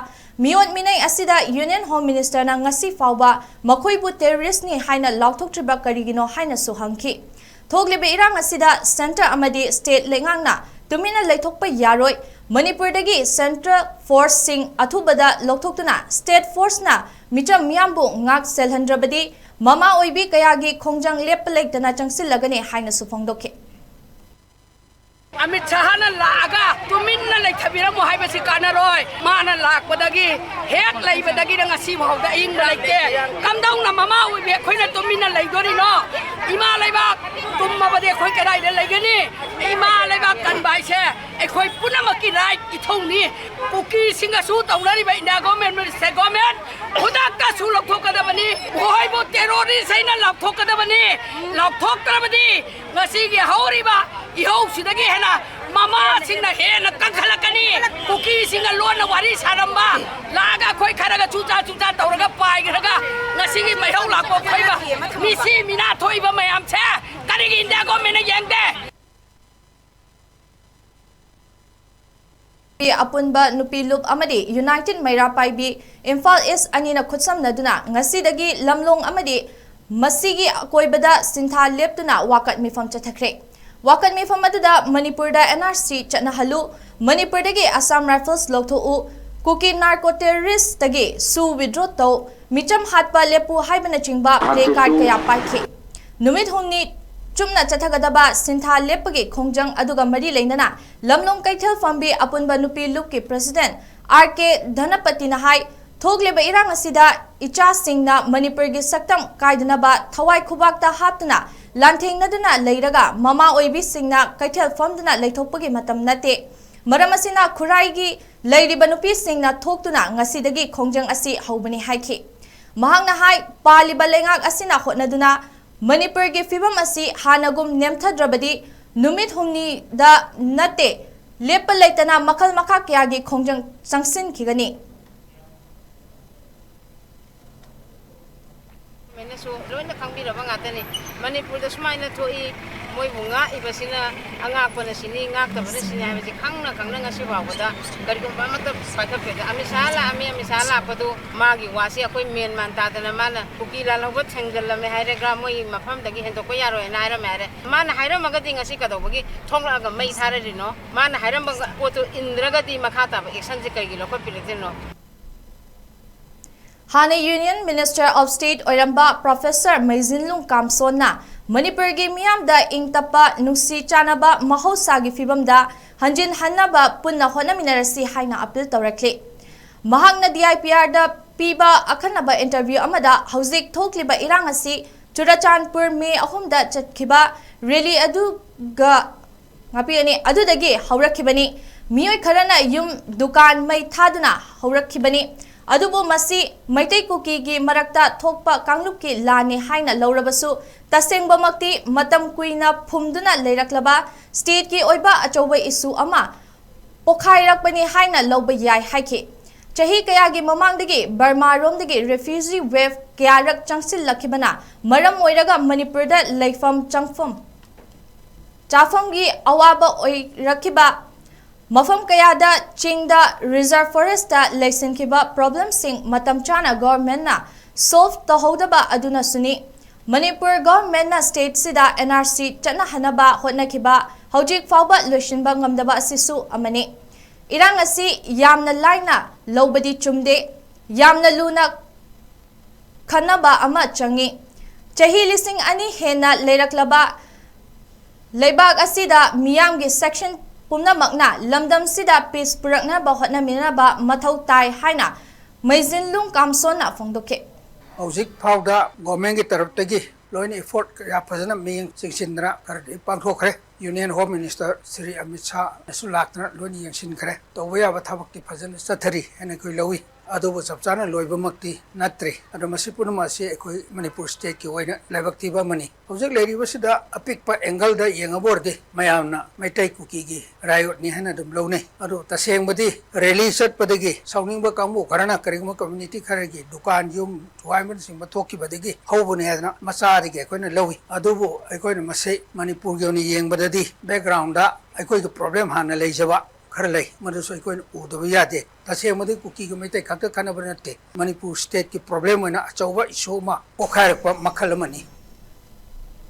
ꯃꯤꯑꯣꯠ ꯃꯤꯅꯩ ꯑꯁꯤꯗ ꯌꯨꯅꯤꯌꯟ ꯍꯣꯝ ꯃꯤꯅꯤꯁꯇꯔꯅ ꯉꯁꯤ ꯐꯥꯎꯕ ꯃꯈꯣꯏꯕꯨ ꯇꯦꯔꯣꯔꯤꯁ꯭ꯠꯅꯤ ꯍꯥꯏꯅ ꯂꯥꯎꯊꯣꯛꯇ꯭ꯔꯤꯕ ꯀꯔꯤꯒꯤꯅꯣ ꯍꯥꯏꯅꯁꯨ ꯍꯪꯈꯤ꯫ ꯊꯣꯛꯂꯤꯕ ꯏꯔꯥꯡ ꯑꯁꯤꯗ ꯁꯦꯟꯇꯔ ꯑꯃꯗꯤ ꯁ꯭ꯇꯦꯠ ꯂꯩꯉꯥꯛꯅ ꯇꯨꯃꯤꯟꯅ ꯂꯩꯊꯣꯛꯄ ꯌꯥꯔꯣꯏ꯫ ꯃꯅꯤꯄꯨꯔꯗꯒꯤ ꯁꯦꯟꯇ꯭ꯔꯦꯜ ꯐꯣꯔꯁꯁꯤꯡ ꯑꯊꯨꯕꯗ ꯂꯧꯊꯣꯛꯇꯨꯅ ꯁ꯭ꯇꯦꯠ ꯐꯣꯔꯁꯅ ꯃꯤꯆꯝ ꯃꯤꯌꯥꯝꯕꯨ ꯉꯥꯛ ꯁꯦꯜꯍꯟꯗ꯭ꯔꯕꯗꯤ ꯃꯃꯥ ꯑꯣꯏꯕꯤ ꯀꯌꯥꯒꯤ ꯈꯣꯡꯖꯪ ꯂꯦꯞꯄ ꯂꯩꯇꯅ ꯆꯪꯁꯤꯜꯂꯒꯅꯤ ꯍꯥꯏꯅꯁꯨ ꯐꯣꯡꯗꯣꯛꯈꯤ꯫ ꯑꯃꯤꯠ ꯁꯍꯥꯅ ꯂꯥꯛꯑꯒ ꯇꯨꯃꯤꯟꯅ ꯂꯩꯊꯕꯤꯔꯝꯃꯣ ꯍꯥꯏꯕꯁꯤ ꯀꯥꯟꯅꯔꯣꯏ꯫ ꯃꯥꯅ ꯂꯥꯛꯄꯗꯒꯤ ꯍꯦꯛ ꯂꯩꯕꯗꯒꯤꯅ ꯉꯁꯤ ꯐꯥꯎꯗ ꯑꯏꯪꯕ ꯂꯩꯇꯦ꯫ ꯀꯝꯗꯧꯅ ꯃꯃꯥ ꯑꯣꯏꯕꯤ ꯑꯩꯈꯣꯏꯅ ꯇꯨꯃꯤꯟꯅ ꯂꯩꯗꯣꯔꯤꯅꯣ? ꯏꯃꯥ ꯂꯩꯕꯥꯛ ꯇꯨꯝꯃꯕꯗꯤ ꯑꯩꯈꯣꯏ ꯀꯗꯥꯏꯗ ꯂꯩꯒꯅꯤ? ꯏꯃꯥ ꯂꯩꯕꯥꯛ ꯀꯟꯕ ꯍꯥꯏꯁꯦ ꯑꯩꯈꯣꯏ ꯄꯨꯝꯅꯃꯛꯀꯤ ꯔꯥꯏꯠ, ꯏꯊꯧꯅꯤ꯫ ꯀꯨꯀꯤꯁꯤꯡꯒꯁꯨ ꯇꯧꯅꯔꯤꯕ ꯏꯟꯗꯤꯌꯥ ꯒꯣꯔꯃꯦꯟ, ꯁꯦꯟꯇ꯭ꯔꯦꯜ ꯒꯣꯔꯃꯦꯟ ꯈꯨꯗꯛꯇ ꯁꯨ ꯂꯧꯊꯣꯛꯀꯗꯕꯅꯤ꯫ ꯃꯈꯣꯏꯕꯨ ꯇꯦꯔꯣꯔꯤꯁ ꯍꯥꯏꯅ ꯂꯥꯎꯊꯣꯛꯀꯗꯕꯅꯤ꯫ ꯂꯥꯎꯊꯣꯛꯇ꯭ꯔꯕꯗꯤ ꯉꯁꯤꯒꯤ ꯍꯧꯔꯤꯕ ꯏꯍꯧꯁꯤꯗꯒꯤ ꯍꯦꯟꯅ ꯃꯃꯥꯁꯤꯡꯅ ꯍꯦꯟꯅ ꯀꯟꯈꯠꯂꯛꯀꯅꯤ꯫ ꯀꯨꯀꯤꯁꯤꯡꯒ ꯂꯣꯟꯅ ꯋꯥꯔꯤ ꯁꯥꯔꯝꯕ, ꯂꯥꯛꯑꯒ ꯑꯩꯈꯣꯏ ꯈꯔꯒ ꯆꯨꯆꯥ ꯆꯨꯆꯥ ꯇꯧꯔꯒ ꯄꯥꯏꯈ꯭ꯔꯒ ꯉꯁꯤꯒꯤ ꯃꯩꯍꯧ ꯂꯥꯛꯄ ꯑꯩꯈꯣꯏꯕ ꯃꯤꯁꯤ ꯃꯤꯅꯥ ꯊꯣꯛꯏꯕ ꯃꯌꯥꯝꯁꯦ ꯀꯔꯤꯒꯤ ꯏꯟꯗꯤꯌꯥ ꯒꯣꯔꯃꯦꯟꯅ ꯌꯦꯡꯗꯦ? ꯑꯄꯨꯟꯕ ꯅꯨꯄꯤ ꯂꯨꯞ ꯑꯃꯗꯤ ꯌꯨꯅꯥꯏꯇꯦꯗ ꯃꯩꯔꯥ ꯄꯥꯏꯕꯤ ꯏꯝꯐꯥꯜ ꯏꯁ ꯑꯅꯤꯅ ꯈꯨꯠꯁꯝꯅꯗꯨꯅ ꯉꯁꯤꯗꯒꯤ ꯂꯝꯂꯣꯡ ꯑꯃꯗꯤ ꯃꯁꯤꯒꯤ ꯑꯀꯣꯏꯕꯗ ꯁꯤꯟꯊꯥ ꯂꯦꯞꯇꯨꯅ ꯋꯥꯀꯠ ꯃꯤꯐꯝ ꯆꯠꯊꯈ꯭ꯔꯦ꯫ ꯋꯥꯀꯠ ꯃꯤꯐꯝ ꯑꯗꯨꯗ ꯃꯅꯤꯄꯨꯔꯗ ꯑꯦꯟ ꯑꯥꯔ ꯁꯤ ꯆꯠꯅꯍꯜꯂꯨ, ꯃꯅꯤꯄꯨꯔꯗꯒꯤ ꯑꯁꯥꯝ ꯔꯥꯏꯐꯜꯁ ꯂꯧꯊꯣꯛꯎ, ꯀꯨꯀꯤ ꯅꯥꯔꯀꯣ ꯇꯦꯔꯣꯔꯤꯁꯇꯒꯤ ꯁꯨ ꯋꯤꯗ꯭ꯔꯣ ꯇꯧ, ꯃꯤꯆꯝ ꯍꯥꯠꯄ ꯂꯦꯞꯄꯨ ꯍꯥꯏꯕꯅꯆꯤꯡꯕ ꯄ꯭ꯂꯦ ꯀꯥꯔꯗ ꯀꯌꯥ ꯄꯥꯏꯈꯤ꯫ ꯅꯨꯃꯤꯠ ꯍꯨꯝꯅꯤ ꯆꯨꯞꯅ ꯆꯠꯊꯒꯗꯕ ꯁꯤꯟꯊꯥ ꯂꯦꯞꯄꯒꯤ ꯈꯣꯡꯖꯪ ꯑꯗꯨꯒ ꯃꯔꯤ ꯂꯩꯅꯅ ꯂꯝꯂꯣꯡ ꯀꯩꯊꯦꯜ ꯐꯝꯕꯤ ꯑꯄꯨꯟꯕ ꯅꯨꯄꯤ ꯂꯨꯞꯀꯤ ꯄ꯭ꯔꯦꯁꯤꯗꯦꯟꯠ ꯑꯥꯔ ꯀꯦ ꯙꯅꯄꯇꯤꯅ ꯍꯥꯏ, ꯊꯣꯛꯂꯤꯕ ꯏꯔꯥꯡ ꯑꯁꯤꯗ ꯏꯆꯥꯁꯤꯡꯅ ꯃꯅꯤꯄꯨꯔꯒꯤ ꯁꯛꯇꯝ ꯀꯥꯏꯗꯅꯕ ꯊꯋꯥꯏ ꯈꯨꯕꯥꯛꯇ ꯍꯥꯞꯇꯨꯅ ꯂꯥꯟꯊꯦꯡꯅꯗꯨꯅ ꯂꯩꯔꯒ ꯃꯃꯥ ꯑꯣꯏꯕꯤꯁꯤꯡꯅ ꯀꯩꯊꯦꯜ ꯐꯝꯗꯨꯅ ꯂꯩꯊꯣꯛꯄꯒꯤ ꯃꯇꯝ ꯅꯠꯇꯦ꯫ ꯃꯔꯝ ꯑꯁꯤꯅ ꯈꯨꯔꯥꯏꯒꯤ ꯂꯩꯔꯤꯕ ꯅꯨꯄꯤꯁꯤꯡꯅ ꯊꯣꯛꯇꯨꯅ ꯉꯁꯤꯗꯒꯤ ꯈꯣꯡꯖꯪ ꯑꯁꯤ ꯍꯧꯕꯅꯤ ꯍꯥꯏꯈꯤ꯫ ꯃꯍꯥꯛꯅ ꯍꯥꯏ, ꯄꯥꯜꯂꯤꯕ ꯂꯩꯉꯥꯛ ꯑꯁꯤꯅ ꯍꯣꯠꯅꯗꯨꯅ ꯃꯅꯤꯄꯨꯔꯒꯤ ꯐꯤꯕꯝ ꯑꯁꯤ ꯍꯥꯟꯅꯒꯨꯝ ꯅꯦꯝꯊꯗ꯭ꯔꯕꯗꯤ ꯅꯨꯃꯤꯠ ꯍꯨꯝꯅꯤꯗ ꯅꯠꯇꯦ, ꯂꯦꯞꯄ ꯂꯩꯇꯅ ꯃꯈꯜ ꯃꯈꯥ ꯀꯌꯥꯒꯤ ꯈꯣꯡꯖꯪ ꯆꯪꯁꯤꯟꯈꯤꯒꯅꯤ꯫ ꯃꯦꯟꯅꯁꯨ ꯂꯣꯏꯅ ꯈꯪꯕꯤꯔꯕ ꯉꯥꯛꯇꯅꯤ꯫ ꯃꯅꯤꯄꯨꯔꯗ ꯁꯨꯃꯥꯏꯅ ꯊꯣꯛꯏ, ꯃꯣꯏꯕꯨ ꯉꯥꯛꯏꯕꯁꯤꯅ ꯑꯉꯥꯛꯄꯅ ꯁꯤꯅꯤ, ꯉꯥꯛꯇꯕꯅ ꯁꯤꯅꯤ ꯍꯥꯏꯕꯁꯤ ꯈꯪꯅ ꯈꯪꯅ ꯉꯁꯤ ꯐꯥꯎꯕꯗ ꯀꯔꯤꯒꯨꯝꯕ ꯑꯃꯠꯇ ꯄꯥꯏꯈꯠꯄꯤꯗꯦ꯫ ꯑꯃꯤꯠ ꯁꯥꯍ ꯂꯥꯛꯑꯝꯃꯤ, ꯑꯃꯤꯠ ꯁꯥꯍ ꯂꯥꯛꯄꯗꯨ ꯃꯥꯒꯤ ꯋꯥꯁꯤ ꯑꯩꯈꯣꯏ ꯃꯦꯟ ꯃꯥꯟ ꯇꯥꯗꯅ ꯃꯥꯅ ꯀꯨꯀꯤ ꯂꯥꯜꯍꯧꯕ ꯊꯦꯡꯖꯤꯜꯂꯝꯃꯦ ꯍꯥꯏꯔꯒ ꯃꯣꯏ ꯃꯐꯝꯗꯒꯤ ꯍꯦꯟꯗꯣꯛꯄ ꯌꯥꯔꯣꯏ ꯍꯥꯏꯅ ꯍꯥꯏꯔꯝꯃꯦ ꯍꯥꯏꯔꯦ꯫ ꯃꯥꯅ ꯍꯥꯏꯔꯝꯃꯒꯗꯤ ꯉꯁꯤ ꯀꯩꯗꯧꯕꯒꯤ ꯊꯣꯛꯂꯛꯑꯒ ꯃꯩ ꯊꯥꯔꯔꯤꯅꯣ? ꯃꯥꯅ ꯍꯥꯏꯔꯝꯕ ꯄꯣꯠꯇꯨ ꯏꯟꯗ꯭ꯔꯒꯗꯤ ꯃꯈꯥ ꯇꯥꯕ ꯑꯦꯛꯁꯟꯁꯦ ꯀꯩꯒꯤ ꯂꯧꯈꯠꯄꯤꯔꯛꯇ꯭ꯔꯤꯅꯣ? ꯍꯥꯟꯅ Union Minister of State ꯑꯣꯏꯔꯝꯕ Professor ꯃꯩꯖꯤꯟꯂꯨꯡ ꯀꯥꯝꯁꯣꯟꯅ ꯃꯅꯤꯄꯨꯔꯒꯤ ꯃꯤꯌꯥꯝꯗ ꯏꯪ ꯇꯞꯄ, ꯅꯨꯡꯁꯤ ꯆꯥꯟꯅꯕ, ꯃꯍꯧꯁꯥꯒꯤ ꯐꯤꯕꯝꯗ ꯍꯟꯖꯤꯟ ꯍꯟꯅꯕ ꯄꯨꯟꯅ ꯍꯣꯠꯅꯃꯤꯟꯅꯔꯁꯤ ꯍꯥꯏꯅ appeal ꯇꯧꯔꯛꯂꯤ꯫ ꯃꯍꯥꯛꯅ D I P Rꯗ ꯄꯤꯕ ꯑꯈꯟꯅꯕ interview ꯑꯃꯗ ꯍꯧꯖꯤꯛ ꯊꯣꯛꯂꯤꯕ ꯏꯔꯥꯡ ꯑꯁꯤ ꯆꯨꯔꯆꯥꯟꯄꯨꯔ ꯃꯦ ꯑꯍꯨꯝꯗ ꯆꯠꯈꯤꯕ rally ꯑꯗꯨꯒ ꯉꯥꯛꯄꯤꯒꯅꯤ, ꯑꯗꯨꯗꯒꯤ ꯍꯧꯔꯛꯈꯤꯕꯅꯤ꯫ ꯃꯤꯑꯣꯏ ꯈꯔꯅ ꯌꯨꯝ, ꯗꯨꯀꯥꯟ ꯃꯩ ꯊꯥꯗꯨꯅ ꯍꯧꯔꯛꯈꯤꯕꯅꯤ꯫ ꯑꯗꯨꯕꯨ ꯃꯁꯤ ꯃꯩꯇꯩ ꯀꯨꯀꯤꯒꯤ ꯃꯔꯛꯇ ꯊꯣꯛꯄ ꯀꯥꯡꯂꯨꯞꯀꯤ ꯂꯥꯟꯅꯤ ꯍꯥꯏꯅ ꯂꯧꯔꯕꯁꯨ, ꯇꯁꯦꯡꯕꯃꯛꯇꯤ ꯃꯇꯝ ꯀꯨꯏꯅ ꯐꯨꯝꯗꯨꯅ ꯂꯩꯔꯛꯂꯕ stateꯀꯤ ꯑꯣꯏꯕ ꯑꯆꯧꯕ issue ꯑꯃ ꯄꯣꯈꯥꯏꯔꯛꯄꯅꯤ ꯍꯥꯏꯅ ꯂꯧꯕ ꯌꯥꯏ ꯍꯥꯏꯈꯤ꯫ ꯆꯍꯤ ꯀꯌꯥꯒꯤ ꯃꯃꯥꯡꯗꯒꯤ ꯕꯔꯃꯥꯔꯣꯝꯗꯒꯤ refugee wave ꯀꯌꯥꯔꯛ ꯆꯪꯁꯤꯜꯂꯛꯈꯤꯕꯅ ꯃꯔꯝ ꯑꯣꯏꯔꯒ ꯃꯅꯤꯄꯨꯔꯗ ꯂꯩꯐꯝ ꯆꯪꯐꯝ ꯆꯥꯐꯝꯒꯤ ꯑꯋꯥꯕ ꯑꯣꯏꯔꯛꯈꯤꯕ, ꯃꯐꯝ ꯀꯌꯥꯗ ꯆꯤꯡꯗ, reserve forestꯇ ꯂꯩꯁꯤꯟꯈꯤꯕ problemꯁꯤꯡ ꯃꯇꯝ ꯆꯥꯅ governmentꯅ solve ꯇꯧꯍꯧꯗꯕ ꯑꯗꯨꯅꯁꯨꯅꯤ꯫ Manipur governmentꯅ stateꯁꯤꯗ N R C ꯆꯠꯅꯍꯟꯅꯕ ꯍꯣꯠꯅꯈꯤꯕ ꯍꯧꯖꯤꯛ ꯐꯥꯎꯕ ꯂꯣꯏꯁꯤꯟꯕ ꯉꯝꯗꯕ ꯑꯁꯤꯁꯨ ꯑꯃꯅꯤ꯫ ꯏꯔꯥꯡ ꯑꯁꯤ ꯌꯥꯝꯅ ꯂꯥꯏꯅ ꯂꯧꯕꯗꯤ ꯆꯨꯝꯗꯦ, ꯌꯥꯝꯅ ꯂꯨꯅ ꯈꯟꯅꯕ ꯑꯃ ꯆꯪꯏ꯫ ꯆꯍꯤ ꯂꯤꯁꯤꯡ ꯑꯅꯤ ꯍꯦꯟꯅ ꯂꯩꯔꯛꯂꯕ ꯂꯩꯕꯥꯛ ꯑꯁꯤꯗ ꯃꯤꯌꯥꯝꯒꯤ section ꯄꯨꯝꯅꯃꯛꯅ ꯂꯝꯗꯝꯁꯤꯗ peace ꯄꯨꯔꯛꯅꯕ ꯍꯣꯠꯅꯃꯤꯟꯅꯕ ꯃꯊꯧ ꯇꯥꯏ ꯍꯥꯏꯅ ꯃꯩꯖꯤꯟꯂꯨꯡ ꯀꯥꯝꯁꯣꯟꯅ ꯐꯣꯡꯗꯣꯛꯈꯤ꯫ ꯍꯧꯖꯤꯛ ꯐꯥꯎꯗ governmentꯀꯤ ꯇꯔꯞꯇꯒꯤ ꯂꯣꯏꯅ effort ꯀꯌꯥ ꯐꯖꯅ ꯃꯤꯠꯌꯦꯡ ꯆꯤꯡꯁꯤꯟꯗꯅ ꯈꯔꯗꯤ ꯄꯥꯡꯊꯣꯛꯈ꯭ꯔꯦ꯫ Union Home Minister Shri Amit ꯁꯥꯍꯅꯁꯨ ꯂꯥꯛꯇꯅ ꯂꯣꯏꯅ ꯌꯦꯡꯁꯤꯟꯈ꯭ꯔꯦ꯫ ꯇꯧꯕ ꯌꯥꯕ ꯊꯕꯛꯇꯤ ꯐꯖꯅ ꯆꯠꯊꯔꯤ ꯍꯥꯏꯅ ꯑꯩꯈꯣꯏ ꯂꯧꯏ꯫ ꯑꯗꯨꯕꯨ ꯆꯞ ꯆꯥꯅ ꯂꯣꯏꯕꯃꯛꯇꯤ ꯅꯠꯇ꯭ꯔꯤ꯫ ꯑꯗꯣ ꯃꯁꯤ ꯄꯨꯝꯅꯃꯛ ꯑꯁꯤ ꯑꯩꯈꯣꯏ ꯃꯅꯤꯄꯨꯔ stateꯀꯤ ꯑꯣꯏꯅ ꯂꯥꯏꯕꯛ ꯊꯤꯕ ꯑꯃꯅꯤ꯫ ꯍꯧꯖꯤꯛ ꯂꯩꯔꯤꯕꯁꯤꯗ ꯑꯄꯤꯛꯄ angleꯗ ꯌꯦꯡꯉꯕ ꯑꯣꯏꯔꯗꯤ ꯃꯌꯥꯝꯅ ꯃꯩꯇꯩ ꯀꯨꯀꯤꯒꯤ riotꯅꯤ ꯍꯥꯏꯅ ꯑꯗꯨꯝ ꯂꯧꯅꯩ꯫ ꯑꯗꯣ ꯇꯁꯦꯡꯕꯗꯤ rally ꯆꯠꯄꯗꯒꯤ ꯁꯥꯎꯅꯤꯡꯕ ꯀꯥꯡꯕꯨ ꯈꯔꯅ ꯀꯔꯤꯒꯨꯝꯕ community ꯈꯔꯒꯤ ꯗꯨꯀꯥꯟ, ꯌꯨꯝ ꯊꯨꯒꯥꯏꯕꯅꯆꯤꯡꯕ ꯊꯣꯛꯈꯤꯕꯗꯒꯤ ꯍꯧꯕꯅꯤ ꯍꯥꯏꯗꯅ ꯃꯆꯥꯗꯒꯤ ꯑꯩꯈꯣꯏꯅ ꯂꯧꯏ꯫ ꯑꯗꯨꯕꯨ ꯑꯩꯈꯣꯏꯅ ꯃꯁꯤ ꯃꯅꯤꯄꯨꯔꯒꯤ ꯑꯣꯏꯅ ꯌꯦꯡꯕꯗꯗꯤ backgroundꯗ ꯑꯩꯈꯣꯏꯒꯤ problem ꯍꯥꯟꯅ ꯂꯩꯖꯕ ꯈꯔ ꯂꯩ, ꯃꯗꯨꯁꯨ ꯑꯩꯈꯣꯏꯅ ꯎꯗꯕ ꯌꯥꯗꯦ꯫ ꯇꯁꯦꯡꯕꯗꯤ ꯀꯨꯀꯤꯒ ꯃꯩꯇꯩ ꯈꯛꯇ ꯈꯠꯅꯕ ꯅꯠꯇꯦ, ꯃꯅꯤꯄꯨꯔ stateꯀꯤ problem ꯑꯣꯏꯅ ꯑꯆꯧꯕ issue ꯑꯃ ꯄꯣꯛꯈꯥꯏꯔꯛꯄ ꯃꯈꯜ ꯑꯃꯅꯤ꯫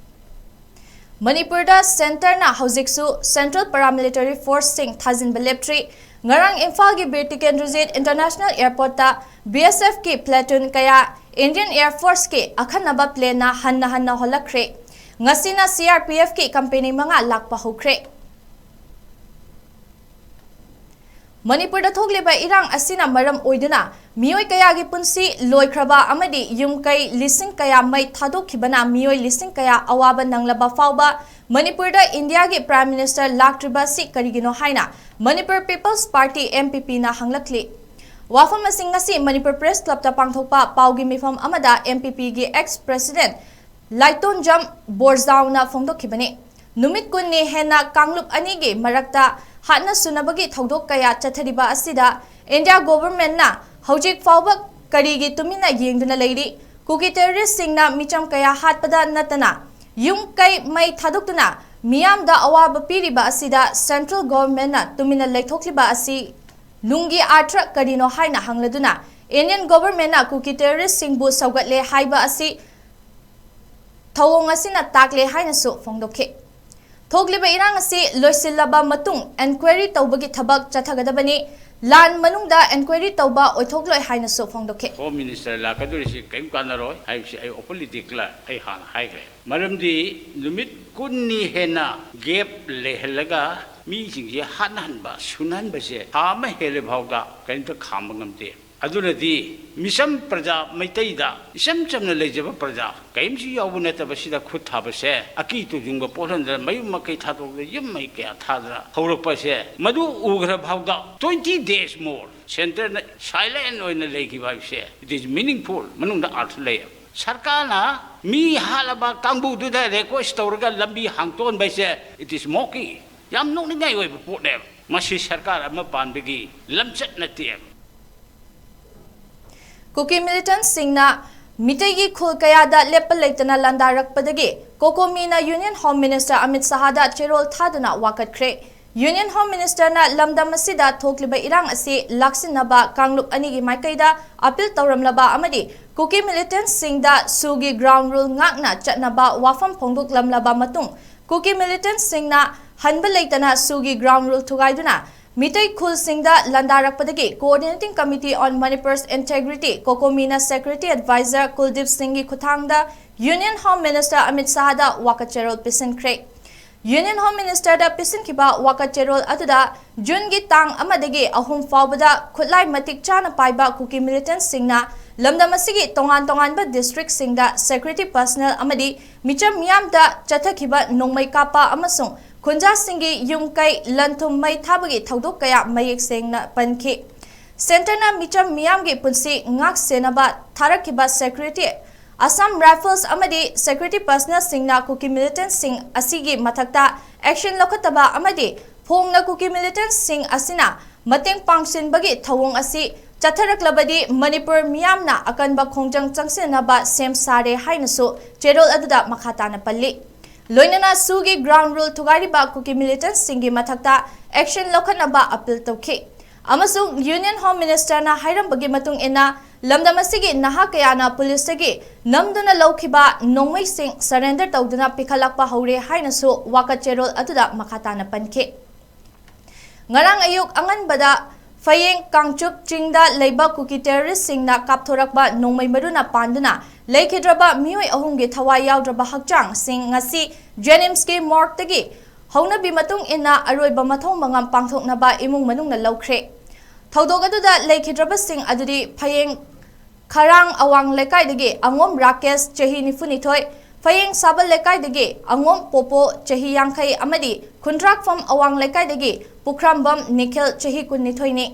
ꯃꯅꯤꯄꯨꯔꯗ ꯁꯦꯟꯇꯔꯅ ꯍꯧꯖꯤꯛꯁꯨ ꯁꯦꯟꯇ꯭ꯔꯦꯜ ꯄꯦꯔꯥꯃꯤꯂꯤꯇꯔꯤ ꯐꯣꯔꯁꯁꯤꯡ ꯊꯥꯖꯤꯟꯕ ꯂꯦꯞꯇ꯭ꯔꯤ꯫ ꯉꯔꯥꯡ ꯏꯝꯐꯥꯜꯒꯤ ꯕꯤꯔ ꯇꯤꯀꯦꯟꯗ꯭ꯔꯖꯤꯠ ꯏꯟꯇꯔꯅꯦꯁꯅꯦꯜ ꯑꯦꯌꯔꯄꯣꯔꯠꯇ ꯕꯤ ꯑꯦꯁ ꯑꯦꯐꯀꯤ ꯄ꯭ꯂꯦꯇꯨꯟ ꯀꯌꯥ ꯏꯟꯗꯤꯌꯟ ꯑꯦꯌꯔ ꯐꯣꯔꯁꯀꯤ ꯑꯈꯟꯅꯕ ꯄ꯭ꯂꯦꯟꯅ ꯍꯟꯅ ꯍꯟꯅ ꯍꯣꯜꯂꯛꯈ꯭ꯔꯦ꯫ ꯉꯁꯤꯅ ꯁꯤ ꯑꯥꯔ ꯄꯤ ꯑꯦꯐꯀꯤ ꯀꯝꯄꯦꯅꯤ ꯃꯉꯥ ꯂꯥꯛꯄ ꯍꯧꯈ꯭ꯔꯦ꯫ ꯃꯅꯤꯄꯨꯔꯗ ꯊꯣꯛꯂꯤꯕ ꯏꯔꯥꯡ ꯑꯁꯤꯅ ꯃꯔꯝ ꯑꯣꯏꯗꯨꯅ ꯃꯤꯑꯣꯏ ꯀꯌꯥꯒꯤ ꯄꯨꯟꯁꯤ ꯂꯣꯏꯈ꯭ꯔꯕ ꯑꯃꯗꯤ ꯌꯨꯝ ꯀꯩ ꯂꯤꯁꯤꯡ ꯀꯌꯥ ꯃꯩ ꯊꯥꯗꯣꯛꯈꯤꯕꯅ ꯃꯤꯑꯣꯏ ꯂꯤꯁꯤꯡ ꯀꯌꯥ ꯑꯋꯥꯕ ꯅꯪꯂꯕ ꯐꯥꯎꯕ ꯃꯅꯤꯄꯨꯔꯗ ꯏꯟꯗꯤꯌꯥꯒꯤ ꯄ꯭ꯔꯥꯏꯝ ꯃꯤꯅꯤꯁꯇꯔ ꯂꯥꯛꯇ꯭ꯔꯤꯕ ꯑꯁꯤ ꯀꯔꯤꯒꯤꯅꯣ ꯍꯥꯏꯅ ꯃꯅꯤꯄꯨꯔ ꯄꯤꯄꯜꯁ ꯄꯥꯔꯇꯤ, ꯑꯦꯝ ꯄꯤ ꯄꯤꯅ ꯍꯪꯂꯛꯂꯤ꯫ ꯋꯥꯐꯝ ꯑꯁꯤ ꯉꯁꯤ ꯃꯅꯤꯄꯨꯔ ꯄ꯭ꯔꯦꯁ ꯀ꯭ꯂꯕꯇ ꯄꯥꯡꯊꯣꯛꯄ ꯄꯥꯎꯒꯤ ꯃꯤꯐꯝ ꯑꯃꯗ ꯑꯦꯝ ꯄꯤ ꯄꯤꯒꯤ ꯑꯦꯛꯁ ꯄ꯭ꯔꯦꯁꯤꯗꯦꯟꯠ ꯂꯥꯏꯇꯣꯟꯖꯝ ꯕꯣꯔꯖꯥꯎꯅ ꯐꯣꯡꯗꯣꯛꯈꯤꯕꯅꯤ꯫ ꯅꯨꯃꯤꯠ ꯀꯨꯟꯅꯤ ꯍꯦꯟꯅ ꯀꯥꯡꯂꯨꯞ ꯑꯅꯤꯒꯤ ꯃꯔꯛꯇ ꯍꯥꯠꯅ ꯁꯨꯅꯕꯒꯤ ꯊꯧꯗꯣꯛ ꯀꯌꯥ ꯆꯠꯊꯔꯤꯕ ꯑꯁꯤꯗ ꯏꯟꯗꯤꯌꯥ ꯒꯣꯚꯔꯟꯃꯦꯟꯠꯅ ꯍꯧꯖꯤꯛ ꯐꯥꯎꯕ ꯀꯔꯤꯒꯤ ꯇꯨꯃꯤꯟꯅ ꯌꯦꯡꯗꯨꯅ ꯂꯩꯔꯤ? ꯀꯨꯀꯤ ꯇꯦꯔꯣꯔꯤꯁ꯭ꯠꯁꯤꯡꯅ ꯃꯤꯆꯝ ꯀꯌꯥ ꯍꯥꯠꯄꯗ ꯅꯠꯇꯅ ꯌꯨꯝ ꯀꯩ ꯃꯩ ꯊꯥꯗꯣꯛꯇꯨꯅ ꯃꯤꯌꯥꯝꯗ ꯑꯋꯥꯕ ꯄꯤꯔꯤꯕ ꯑꯁꯤꯗ ꯁꯦꯟꯇ꯭ꯔꯦꯜ ꯒꯣꯚꯔꯟꯃꯦꯟꯠꯅ ꯇꯨꯃꯤꯟꯅ ꯂꯩꯊꯣꯛꯂꯤꯕ ꯑꯁꯤ ꯅꯨꯡꯒꯤ ꯑꯥꯔꯊ ꯀꯔꯤꯅꯣ ꯍꯥꯏꯅ ꯍꯪꯂꯗꯨꯅ ꯏꯟꯗꯤꯌꯟ ꯒꯣꯚꯔꯟꯃꯦꯟꯠꯅ ꯀꯨꯀꯤ ꯇꯦꯔꯣꯔꯤꯁ꯭ꯠꯁꯤꯡꯕꯨ ꯁꯧꯒꯠꯂꯦ ꯍꯥꯏꯕ ꯑꯁꯤ ꯊꯧꯑꯣꯡ ꯑꯁꯤꯅ ꯇꯥꯛꯂꯦ ꯍꯥꯏꯅꯁꯨ ꯐꯣꯡꯗꯣꯛꯈꯤ꯫ ꯊꯣꯛꯂꯤꯕ ꯏꯔꯥꯡ ꯑꯁꯤ ꯂꯣꯏꯁꯤꯜꯂꯕ ꯃꯇꯨꯡ ꯏꯟꯀ꯭ꯋꯥꯏꯔꯤ ꯇꯧꯕꯒꯤ ꯊꯕꯛ ꯆꯠꯊꯒꯗꯕꯅꯤ꯫ ꯂꯥꯟ ꯃꯅꯨꯡꯗ ꯏꯟꯀ꯭ꯋꯥꯏꯔꯤ ꯇꯧꯕ ꯑꯣꯏꯊꯣꯛꯂꯣꯏ ꯍꯥꯏꯅꯁꯨ ꯐꯣꯡꯗꯣꯛꯈꯤ꯫ ꯍꯣꯝ ꯃꯤꯅꯤꯁꯇꯔ ꯂꯥꯛꯀꯗꯧꯔꯤꯁꯤ ꯀꯔꯤꯝ ꯀꯥꯟꯅꯔꯣꯏ ꯍꯥꯏꯕꯁꯤ ꯑꯩ ꯑꯣꯄꯟꯂꯤ ꯗꯤꯀ꯭ꯂꯦꯌꯔ ꯑꯩ ꯍꯥꯟꯅ ꯍꯥꯏꯈ꯭ꯔꯦ꯫ ꯃꯔꯝꯗꯤ ꯅꯨꯃꯤꯠ ꯀꯨꯟꯅꯤ ꯍꯦꯟꯅ ꯒꯦꯞ ꯂꯩꯍꯜꯂꯒ ꯃꯤꯁꯤꯡꯁꯦ ꯍꯥꯠꯅꯍꯟꯕ, ꯁꯨꯅꯍꯟꯕꯁꯦ ꯊꯥ ꯑꯃ ꯍꯦꯜꯂꯦ ꯐꯥꯎꯗ ꯀꯔꯤꯝꯇ ꯈꯥꯝꯕ ꯉꯝꯗꯦ꯫ ꯑꯗꯨꯅꯗꯤ ꯃꯤꯆꯝ ꯄ꯭ꯔꯖꯥ ꯃꯩꯇꯩꯗ, ꯏꯆꯝ ꯆꯝꯅ ꯂꯩꯖꯕ ꯄ꯭ꯔꯖꯥ ꯀꯔꯤꯝꯁꯨ ꯌꯥꯎꯕ ꯅꯠꯇꯕꯁꯤꯗ ꯈꯨꯠ ꯊꯥꯕꯁꯦ, ꯑꯀꯤ ꯇꯨꯖꯨꯡꯕ ꯄꯣꯛꯍꯟꯗꯅ ꯃꯌꯨꯝ ꯃꯀꯩ ꯊꯥꯗꯣꯛꯇꯅ ꯌꯨꯝ ꯃꯩ ꯀꯌꯥ ꯊꯥꯗꯅ ꯍꯧꯔꯛꯄꯁꯦ, ꯃꯗꯨ ꯎꯈ꯭ꯔ ꯐꯥꯎꯗ twenty days more ꯁꯦꯟꯇꯔꯅ ꯁꯥꯏꯂꯦꯟ ꯑꯣꯏꯅ ꯂꯩꯈꯤꯕ ꯍꯥꯏꯕꯁꯦ, it is meaningful, ꯃꯅꯨꯡꯗ ꯑꯥꯔꯊ ꯂꯩꯌꯦꯕ꯫ ꯁꯔꯀꯥꯔꯅ ꯃꯤ ꯍꯥꯠꯂꯕ ꯀꯥꯡꯕꯨꯗꯨꯗ ꯔꯤꯀ꯭ꯋꯦꯁ ꯇꯧꯔꯒ ꯂꯝꯕꯤ ꯍꯥꯡꯇꯣꯛꯍꯟꯕ ꯍꯥꯏꯁꯦ, it is mocking, ꯌꯥꯝ ꯅꯣꯛꯅꯤꯡꯉꯥꯏ ꯑꯣꯏꯕ ꯄꯣꯠꯅꯦꯕ꯫ ꯃꯁꯤ ꯁꯔꯀꯥꯔ ꯑꯃ ꯄꯥꯟꯕꯒꯤ ꯂꯝꯆꯠ ꯅꯠꯇꯦꯕ꯫ ꯀꯨꯀꯤ ꯃꯤꯂꯤꯇꯦꯟꯠꯁꯤꯡꯅ ꯃꯤꯇꯩꯒꯤ ꯈꯨꯜ ꯀꯌꯥꯗ ꯂꯦꯞꯄ ꯂꯩꯇꯅ ꯂꯥꯟꯗꯥꯔꯛꯄꯗꯒꯤ ꯀꯣꯀꯣꯃꯤꯅ ꯌꯨꯅꯤꯌꯟ ꯍꯣꯝ ꯃꯤꯅꯤꯁꯇꯔ ꯑꯃꯤꯠ ꯁꯍꯥꯗ ꯆꯦꯔꯣꯜ ꯊꯥꯗꯨꯅ ꯋꯥꯀꯠꯈ꯭ꯔꯦ꯫ ꯌꯨꯅꯤꯌꯟ ꯍꯣꯝ ꯃꯤꯅꯤꯁꯇꯔꯅ ꯂꯝꯗꯝ ꯑꯁꯤꯗ ꯊꯣꯛꯂꯤꯕ ꯏꯔꯥꯡ ꯑꯁꯤ ꯂꯥꯛꯁꯤꯟꯅꯕ ꯀꯥꯡꯂꯨꯞ ꯑꯅꯤꯒꯤ ꯃꯥꯏꯀꯩꯗ ꯑꯄꯤꯜ ꯇꯧꯔꯝꯂꯕ ꯑꯃꯗꯤ ꯀꯨꯀꯤ ꯃꯤꯂꯤꯇꯦꯟꯠꯁꯤꯡꯗ ꯁꯨꯒꯤ ꯒ꯭ꯔꯥꯎꯟ ꯔꯨꯜ ꯉꯥꯛꯅ ꯆꯠꯅꯕ ꯋꯥꯐꯝ ꯐꯣꯡꯗꯣꯛꯂꯝꯂꯕ ꯃꯇꯨꯡ ꯀꯨꯀꯤ ꯃꯤꯂꯤꯇꯦꯟꯠꯁꯤꯡꯅ ꯍꯟꯕ ꯂꯩꯇꯅ ꯁꯨꯒꯤ ꯒ꯭ꯔꯥꯎꯟ ꯔꯨꯜ ꯊꯨꯒꯥꯏꯗꯨꯅ ꯃꯤꯇꯩ ꯈꯨꯜꯁꯤꯡꯗ ꯂꯥꯟꯗꯥꯔꯛꯄꯗꯒꯤ Coordinating Committee on Manipur's Integrity, ꯀꯣꯀꯣꯃꯤꯅ ꯁꯦꯀ꯭ꯔꯦꯇꯔꯤ ꯑꯦꯗꯚꯥꯏꯖꯔ ꯀꯨꯜꯗꯤꯞ ꯁꯤꯡꯒꯤ ꯈꯨꯠꯊꯥꯡꯗ Union Home Minister ꯑꯃꯤꯠ ꯁꯥꯍꯗ ꯋꯥꯀꯠ ꯆꯦꯔꯣꯜ ꯄꯤꯁꯤꯟꯈ꯭ꯔꯦ꯫ Union Home Ministerꯗ ꯄꯤꯁꯤꯟꯈꯤꯕ ꯋꯥꯀꯠ ꯆꯦꯔꯣꯜ ꯑꯗꯨꯗ Juneꯒꯤ ꯇꯥꯡ ꯑꯃꯗꯒꯤ ꯑꯍꯨꯝ ꯐꯥꯎꯕꯗ ꯈꯨꯠꯂꯥꯏ ꯃꯇꯤꯛ ꯆꯥꯅ ꯄꯥꯏꯕ ꯀꯨꯀꯤ ꯃꯤꯂꯤꯇꯦꯟꯠꯁꯤꯡꯅ ꯂꯝꯗꯝ ꯑꯁꯤꯒꯤ ꯇꯣꯉꯥꯟ ꯇꯣꯉꯥꯟꯕ ꯗꯤꯁꯇ꯭ꯔꯤꯛꯁꯤꯡꯗ ꯁꯦꯀ꯭ꯌꯨꯔꯤꯇꯤ ꯄꯔꯁꯅꯦꯜ ꯑꯃꯗꯤ ꯃꯤꯆꯝ ꯃꯤꯌꯥꯝꯗ ꯆꯠꯊꯈꯤꯕ ꯅꯣꯡꯃꯩ ꯀꯥꯞꯄ ꯑꯃꯁꯨꯡ ꯈꯨꯟꯖꯥꯁꯤꯡꯒꯤ ꯌꯨꯝ ꯀꯩ ꯂꯟ ꯊꯨꯝ ꯃꯩ ꯊꯥꯕꯒꯤ ꯊꯧꯗꯣꯛ ꯀꯌꯥ ꯃꯌꯦꯛ ꯁꯦꯡꯅ ꯄꯟꯈꯤ꯫ ꯁꯦꯟꯇꯔꯅ ꯃꯤꯆꯝ ꯃꯤꯌꯥꯝꯒꯤ ꯄꯨꯟꯁꯤ ꯉꯥꯛ ꯁꯦꯟꯅꯕ ꯊꯥꯔꯛꯈꯤꯕ ꯁꯦꯀ꯭ꯌꯨꯔꯤꯇꯤ, ꯑꯁꯥꯝ ꯔꯥꯏꯐꯜꯁ ꯑꯃꯗꯤ ꯁꯦꯀ꯭ꯌꯨꯔꯤꯇꯤ ꯄꯔꯁꯅꯦꯜꯁꯤꯡꯅ ꯀꯨꯀꯤ ꯃꯤꯂꯤꯇꯦꯟꯠꯁꯤꯡ ꯑꯁꯤꯒꯤ ꯃꯊꯛꯇ ꯑꯦꯛꯁꯟ ꯂꯧꯈꯠꯇꯕ ꯑꯃꯗꯤ ꯐꯣꯡꯅ ꯀꯨꯀꯤ ꯃꯤꯂꯤꯇꯦꯟꯠꯁꯤꯡ ꯑꯁꯤꯅ ꯃꯇꯦꯡ ꯄꯥꯡꯁꯤꯟꯕꯒꯤ ꯊꯧꯑꯣꯡ ꯑꯁꯤ ꯆꯠꯊꯔꯛꯂꯕꯗꯤ ꯃꯅꯤꯄꯨꯔ ꯃꯤꯌꯥꯝꯅ ꯑꯀꯟꯕ ꯈꯣꯡꯖꯪ ꯆꯪꯁꯤꯟꯅꯕ ꯁꯦꯝ ꯁꯥꯔꯦ ꯍꯥꯏꯅꯁꯨ ꯆꯦꯔꯣꯜ ꯑꯗꯨꯗ ꯃꯈꯥ ꯇꯥꯅ ꯄꯜꯂꯤ꯫ ꯂꯣꯏꯅꯅ ꯁꯨꯒꯤ ꯒ꯭ꯔꯥꯎꯟ ꯔꯨꯜ ꯊꯨꯒꯥꯏꯔꯤꯕ ꯀꯨꯀꯤ ꯃꯤꯂꯤꯇꯦꯟꯠꯁꯤꯡꯒꯤ ꯃꯊꯛꯇ ꯑꯦꯛꯁꯟ ꯂꯧꯈꯠꯅꯕ ꯑꯄꯤꯜ ꯇꯧꯈꯤ꯫ ꯑꯃꯁꯨꯡ Union Home Ministerꯅ ꯍꯥꯏꯔꯝꯕꯒꯤ ꯃꯇꯨꯡ ꯏꯟꯅ, ꯂꯝꯗꯝ ꯑꯁꯤꯒꯤ ꯅꯍꯥ ꯀꯌꯥꯅ ꯄꯨꯂꯤꯁꯇꯒꯤ ꯅꯝꯗꯨꯅ ꯂꯧꯈꯤꯕ ꯅꯣꯡꯃꯩꯁꯤꯡ ꯁꯔꯦꯟꯗꯔ ꯇꯧꯗꯨꯅ ꯄꯤꯈꯠꯂꯛꯄ ꯍꯧꯔꯦ ꯍꯥꯏꯅꯁꯨ ꯋꯥꯀꯠ ꯆꯦꯔꯣꯜ ꯑꯗꯨꯗ ꯃꯈꯥ ꯇꯥꯅ ꯄꯟꯈꯤ꯫ ꯉꯔꯥꯡ ꯑꯌꯨꯛ ꯑꯉꯟꯕꯗ ꯐꯌꯦꯡ ꯀꯥꯡꯆꯨꯞ ꯆꯤꯡꯗ ꯂꯩꯕ ꯀꯨꯀꯤ ꯇꯦꯔꯣꯔꯤꯁꯁꯤꯡꯅ ꯀꯥꯞꯊꯣꯔꯛꯄ ꯅꯣꯡꯃꯩ ꯃꯔꯨꯅ ꯄꯥꯟꯗꯨꯅ ꯂꯩꯈꯤꯗ꯭ꯔꯕ ꯃꯤꯑꯣꯏ ꯑꯍꯨꯝꯒꯤ ꯊꯋꯥꯏ ꯌꯥꯎꯗ꯭ꯔꯕ ꯍꯛꯆꯥꯡꯁꯤꯡ ꯉꯁꯤ ꯖꯦꯅꯤꯝꯁꯀꯤ ꯃꯣꯔꯒꯇꯒꯤ ꯍꯧꯅꯕꯤ ꯃꯇꯨꯡ ꯏꯟꯅ ꯑꯔꯣꯏꯕ ꯃꯊꯧ ꯃꯉꯝ ꯄꯥꯡꯊꯣꯛꯅꯕ ꯏꯃꯨꯡ ꯃꯅꯨꯡꯅ ꯂꯧꯈ꯭ꯔꯦ꯫ ꯊꯧꯗꯣꯛ ꯑꯗꯨꯗ ꯂꯩꯈꯤꯗ꯭ꯔꯕꯁꯤꯡ ꯑꯗꯨꯗꯤ ꯐꯌꯦꯡ ꯈꯔꯥꯡ ꯑꯋꯥꯡ ꯂꯩꯀꯥꯏꯗꯒꯤ ꯑꯉꯣꯝ ꯔꯥꯀꯦꯁ, ꯆꯍꯤ ꯅꯤꯐꯨꯅꯤꯊꯣꯏ, ꯐꯌꯦꯡ ꯁꯥꯕꯜ ꯂꯩꯀꯥꯏꯗꯒꯤ ꯑꯉꯣꯝ ꯄꯣꯄꯣ, ꯆꯍꯤ ꯌꯥꯡꯈꯩ, ꯑꯃꯗꯤ ꯈꯨꯟꯗ꯭ꯔꯥꯛꯐꯝ ꯑꯋꯥꯡ ꯂꯩꯀꯥꯏꯗꯒꯤ ꯄꯨꯈ꯭ꯔꯥꯝꯕꯝ ꯅꯤꯈꯤꯜ, ꯆꯍꯤ ꯀꯨꯟꯅꯤꯊꯣꯏꯅꯤ꯫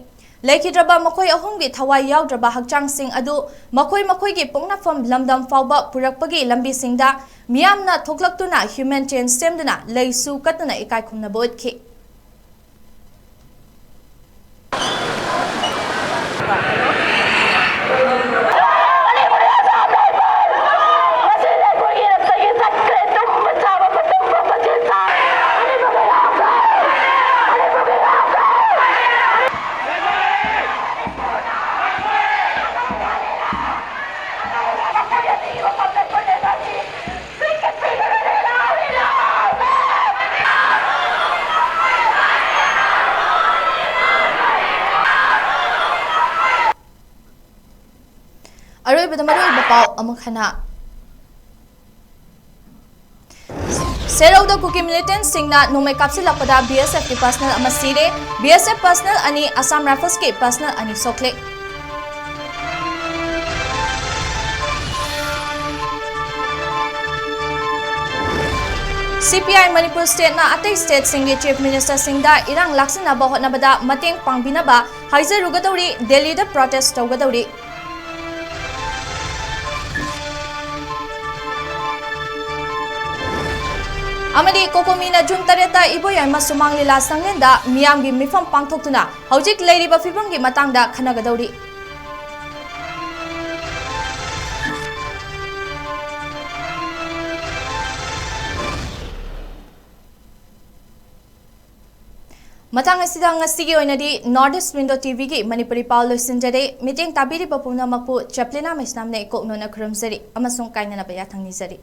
ꯂꯩꯈꯤꯗ꯭ꯔꯕ ꯃꯈꯣꯏ ꯑꯍꯨꯝꯒꯤ ꯊꯋꯥꯏ ꯌꯥꯎꯗ꯭ꯔꯕ ꯍꯛꯆꯥꯡꯁꯤꯡ ꯑꯗꯨ ꯃꯈꯣꯏ ꯃꯈꯣꯏꯒꯤ ꯄꯣꯛꯅꯐꯝ ꯂꯝꯗꯝ ꯐꯥꯎꯕ ꯄꯨꯔꯛꯄꯒꯤ ꯂꯝꯕꯤꯁꯤꯡꯗ ꯃꯤꯌꯥꯝꯅ ꯊꯣꯛꯂꯛꯇꯨꯅ ꯍ꯭ꯌꯨꯃꯦꯟ ꯆꯦꯟ ꯁꯦꯝꯗꯨꯅ ꯂꯩꯁꯨ ꯀꯠꯇꯨꯅ ꯏꯀꯥꯏ ꯈꯨꯝꯅꯕ ꯎꯠꯈꯤ꯫ ꯑꯔꯣꯏꯕꯗ ꯃꯔꯨꯑꯣꯏꯕ ꯄꯥꯎ ꯑꯃꯨꯛ ꯍꯟꯅ꯫ ꯁꯦꯔꯧꯗ ꯀꯨꯀꯤ ꯃꯤꯂꯤꯇꯦꯟꯠꯁꯤꯡꯅ ꯅꯣꯡꯃꯩ ꯀꯥꯞꯁꯤꯜꯂꯛꯄꯗ ꯕꯤ ꯑꯦꯁ ꯑꯦꯐꯀꯤ ꯄꯔꯁꯅꯦꯜ ꯑꯃ ꯁꯤꯔꯦ꯫ ꯕꯤ ꯑꯦꯁ ꯑꯦꯐ ꯄꯔꯁꯅꯦꯜ ꯑꯅꯤ, ꯑꯁꯥꯝ ꯔꯥꯏꯐꯜꯁꯀꯤ ꯄꯔꯁꯅꯦꯜ ꯑꯅꯤ ꯁꯣꯛꯂꯦ꯫ ꯁꯤ ꯄꯤ ꯑꯥꯏ ꯃꯅꯤꯄꯨꯔ ꯁ꯭ꯇꯦꯠꯅ ꯑꯇꯩ ꯁ꯭ꯇꯦꯠꯁꯤꯡꯒꯤ ꯆꯤꯐ ꯃꯤꯅꯤꯁꯇꯔꯁꯤꯡꯗ ꯏꯔꯥꯡ ꯂꯥꯛꯁꯤꯟꯅꯕ ꯍꯣꯠꯅꯕꯗ ꯃꯇꯦꯡ ꯄꯥꯡꯕꯤꯅꯕ ꯍꯥꯏꯖꯔꯨꯒꯗꯧꯔꯤ, ꯗꯦꯜꯂꯤꯗ ꯄ꯭ꯔꯣꯇꯦꯁ ꯇꯧꯒꯗꯧꯔꯤ꯫ ꯑꯃꯗꯤ ꯀꯣꯀꯣꯃꯤꯅ ꯖꯨꯟ ꯇꯔꯦꯠꯇ ꯏꯕꯣꯌꯥꯏꯃ ꯁꯨꯃꯥꯡ ꯂꯤꯂꯥ ꯁꯪꯂꯦꯟꯗ ꯃꯤꯌꯥꯝꯒꯤ ꯃꯤꯐꯝ ꯄꯥꯡꯊꯣꯛꯇꯨꯅ ꯍꯧꯖꯤꯛ ꯂꯩꯔꯤꯕ ꯐꯤꯕꯝꯒꯤ ꯃꯇꯥꯡꯗ ꯈꯟꯅꯒꯗꯧꯔꯤ꯫ ꯃꯊꯪ ꯑꯁꯤꯗ ꯉꯁꯤꯒꯤ ꯑꯣꯏꯅꯗꯤ North East Window ꯇꯤ ꯚꯤꯒꯤ ꯃꯅꯤꯄꯨꯔꯤ ꯄꯥꯎ ꯂꯣꯏꯁꯤꯟꯖꯔꯦ꯫ ꯃꯤꯠꯌꯦꯡ ꯇꯥꯕꯤꯔꯤꯕ ꯄꯨꯝꯅꯃꯛꯄꯨ ꯆꯦꯄ꯭ꯂꯤꯅꯥ ꯃꯩꯁꯅꯥꯝꯅ ꯏꯀꯣꯛꯅꯣꯅ ꯈꯨꯔꯨꯝꯖꯔꯤ ꯑꯃꯁꯨꯡ ꯀꯥꯏꯅꯅꯕ ꯌꯥꯊꯪ ꯅꯤꯖꯔꯤ꯫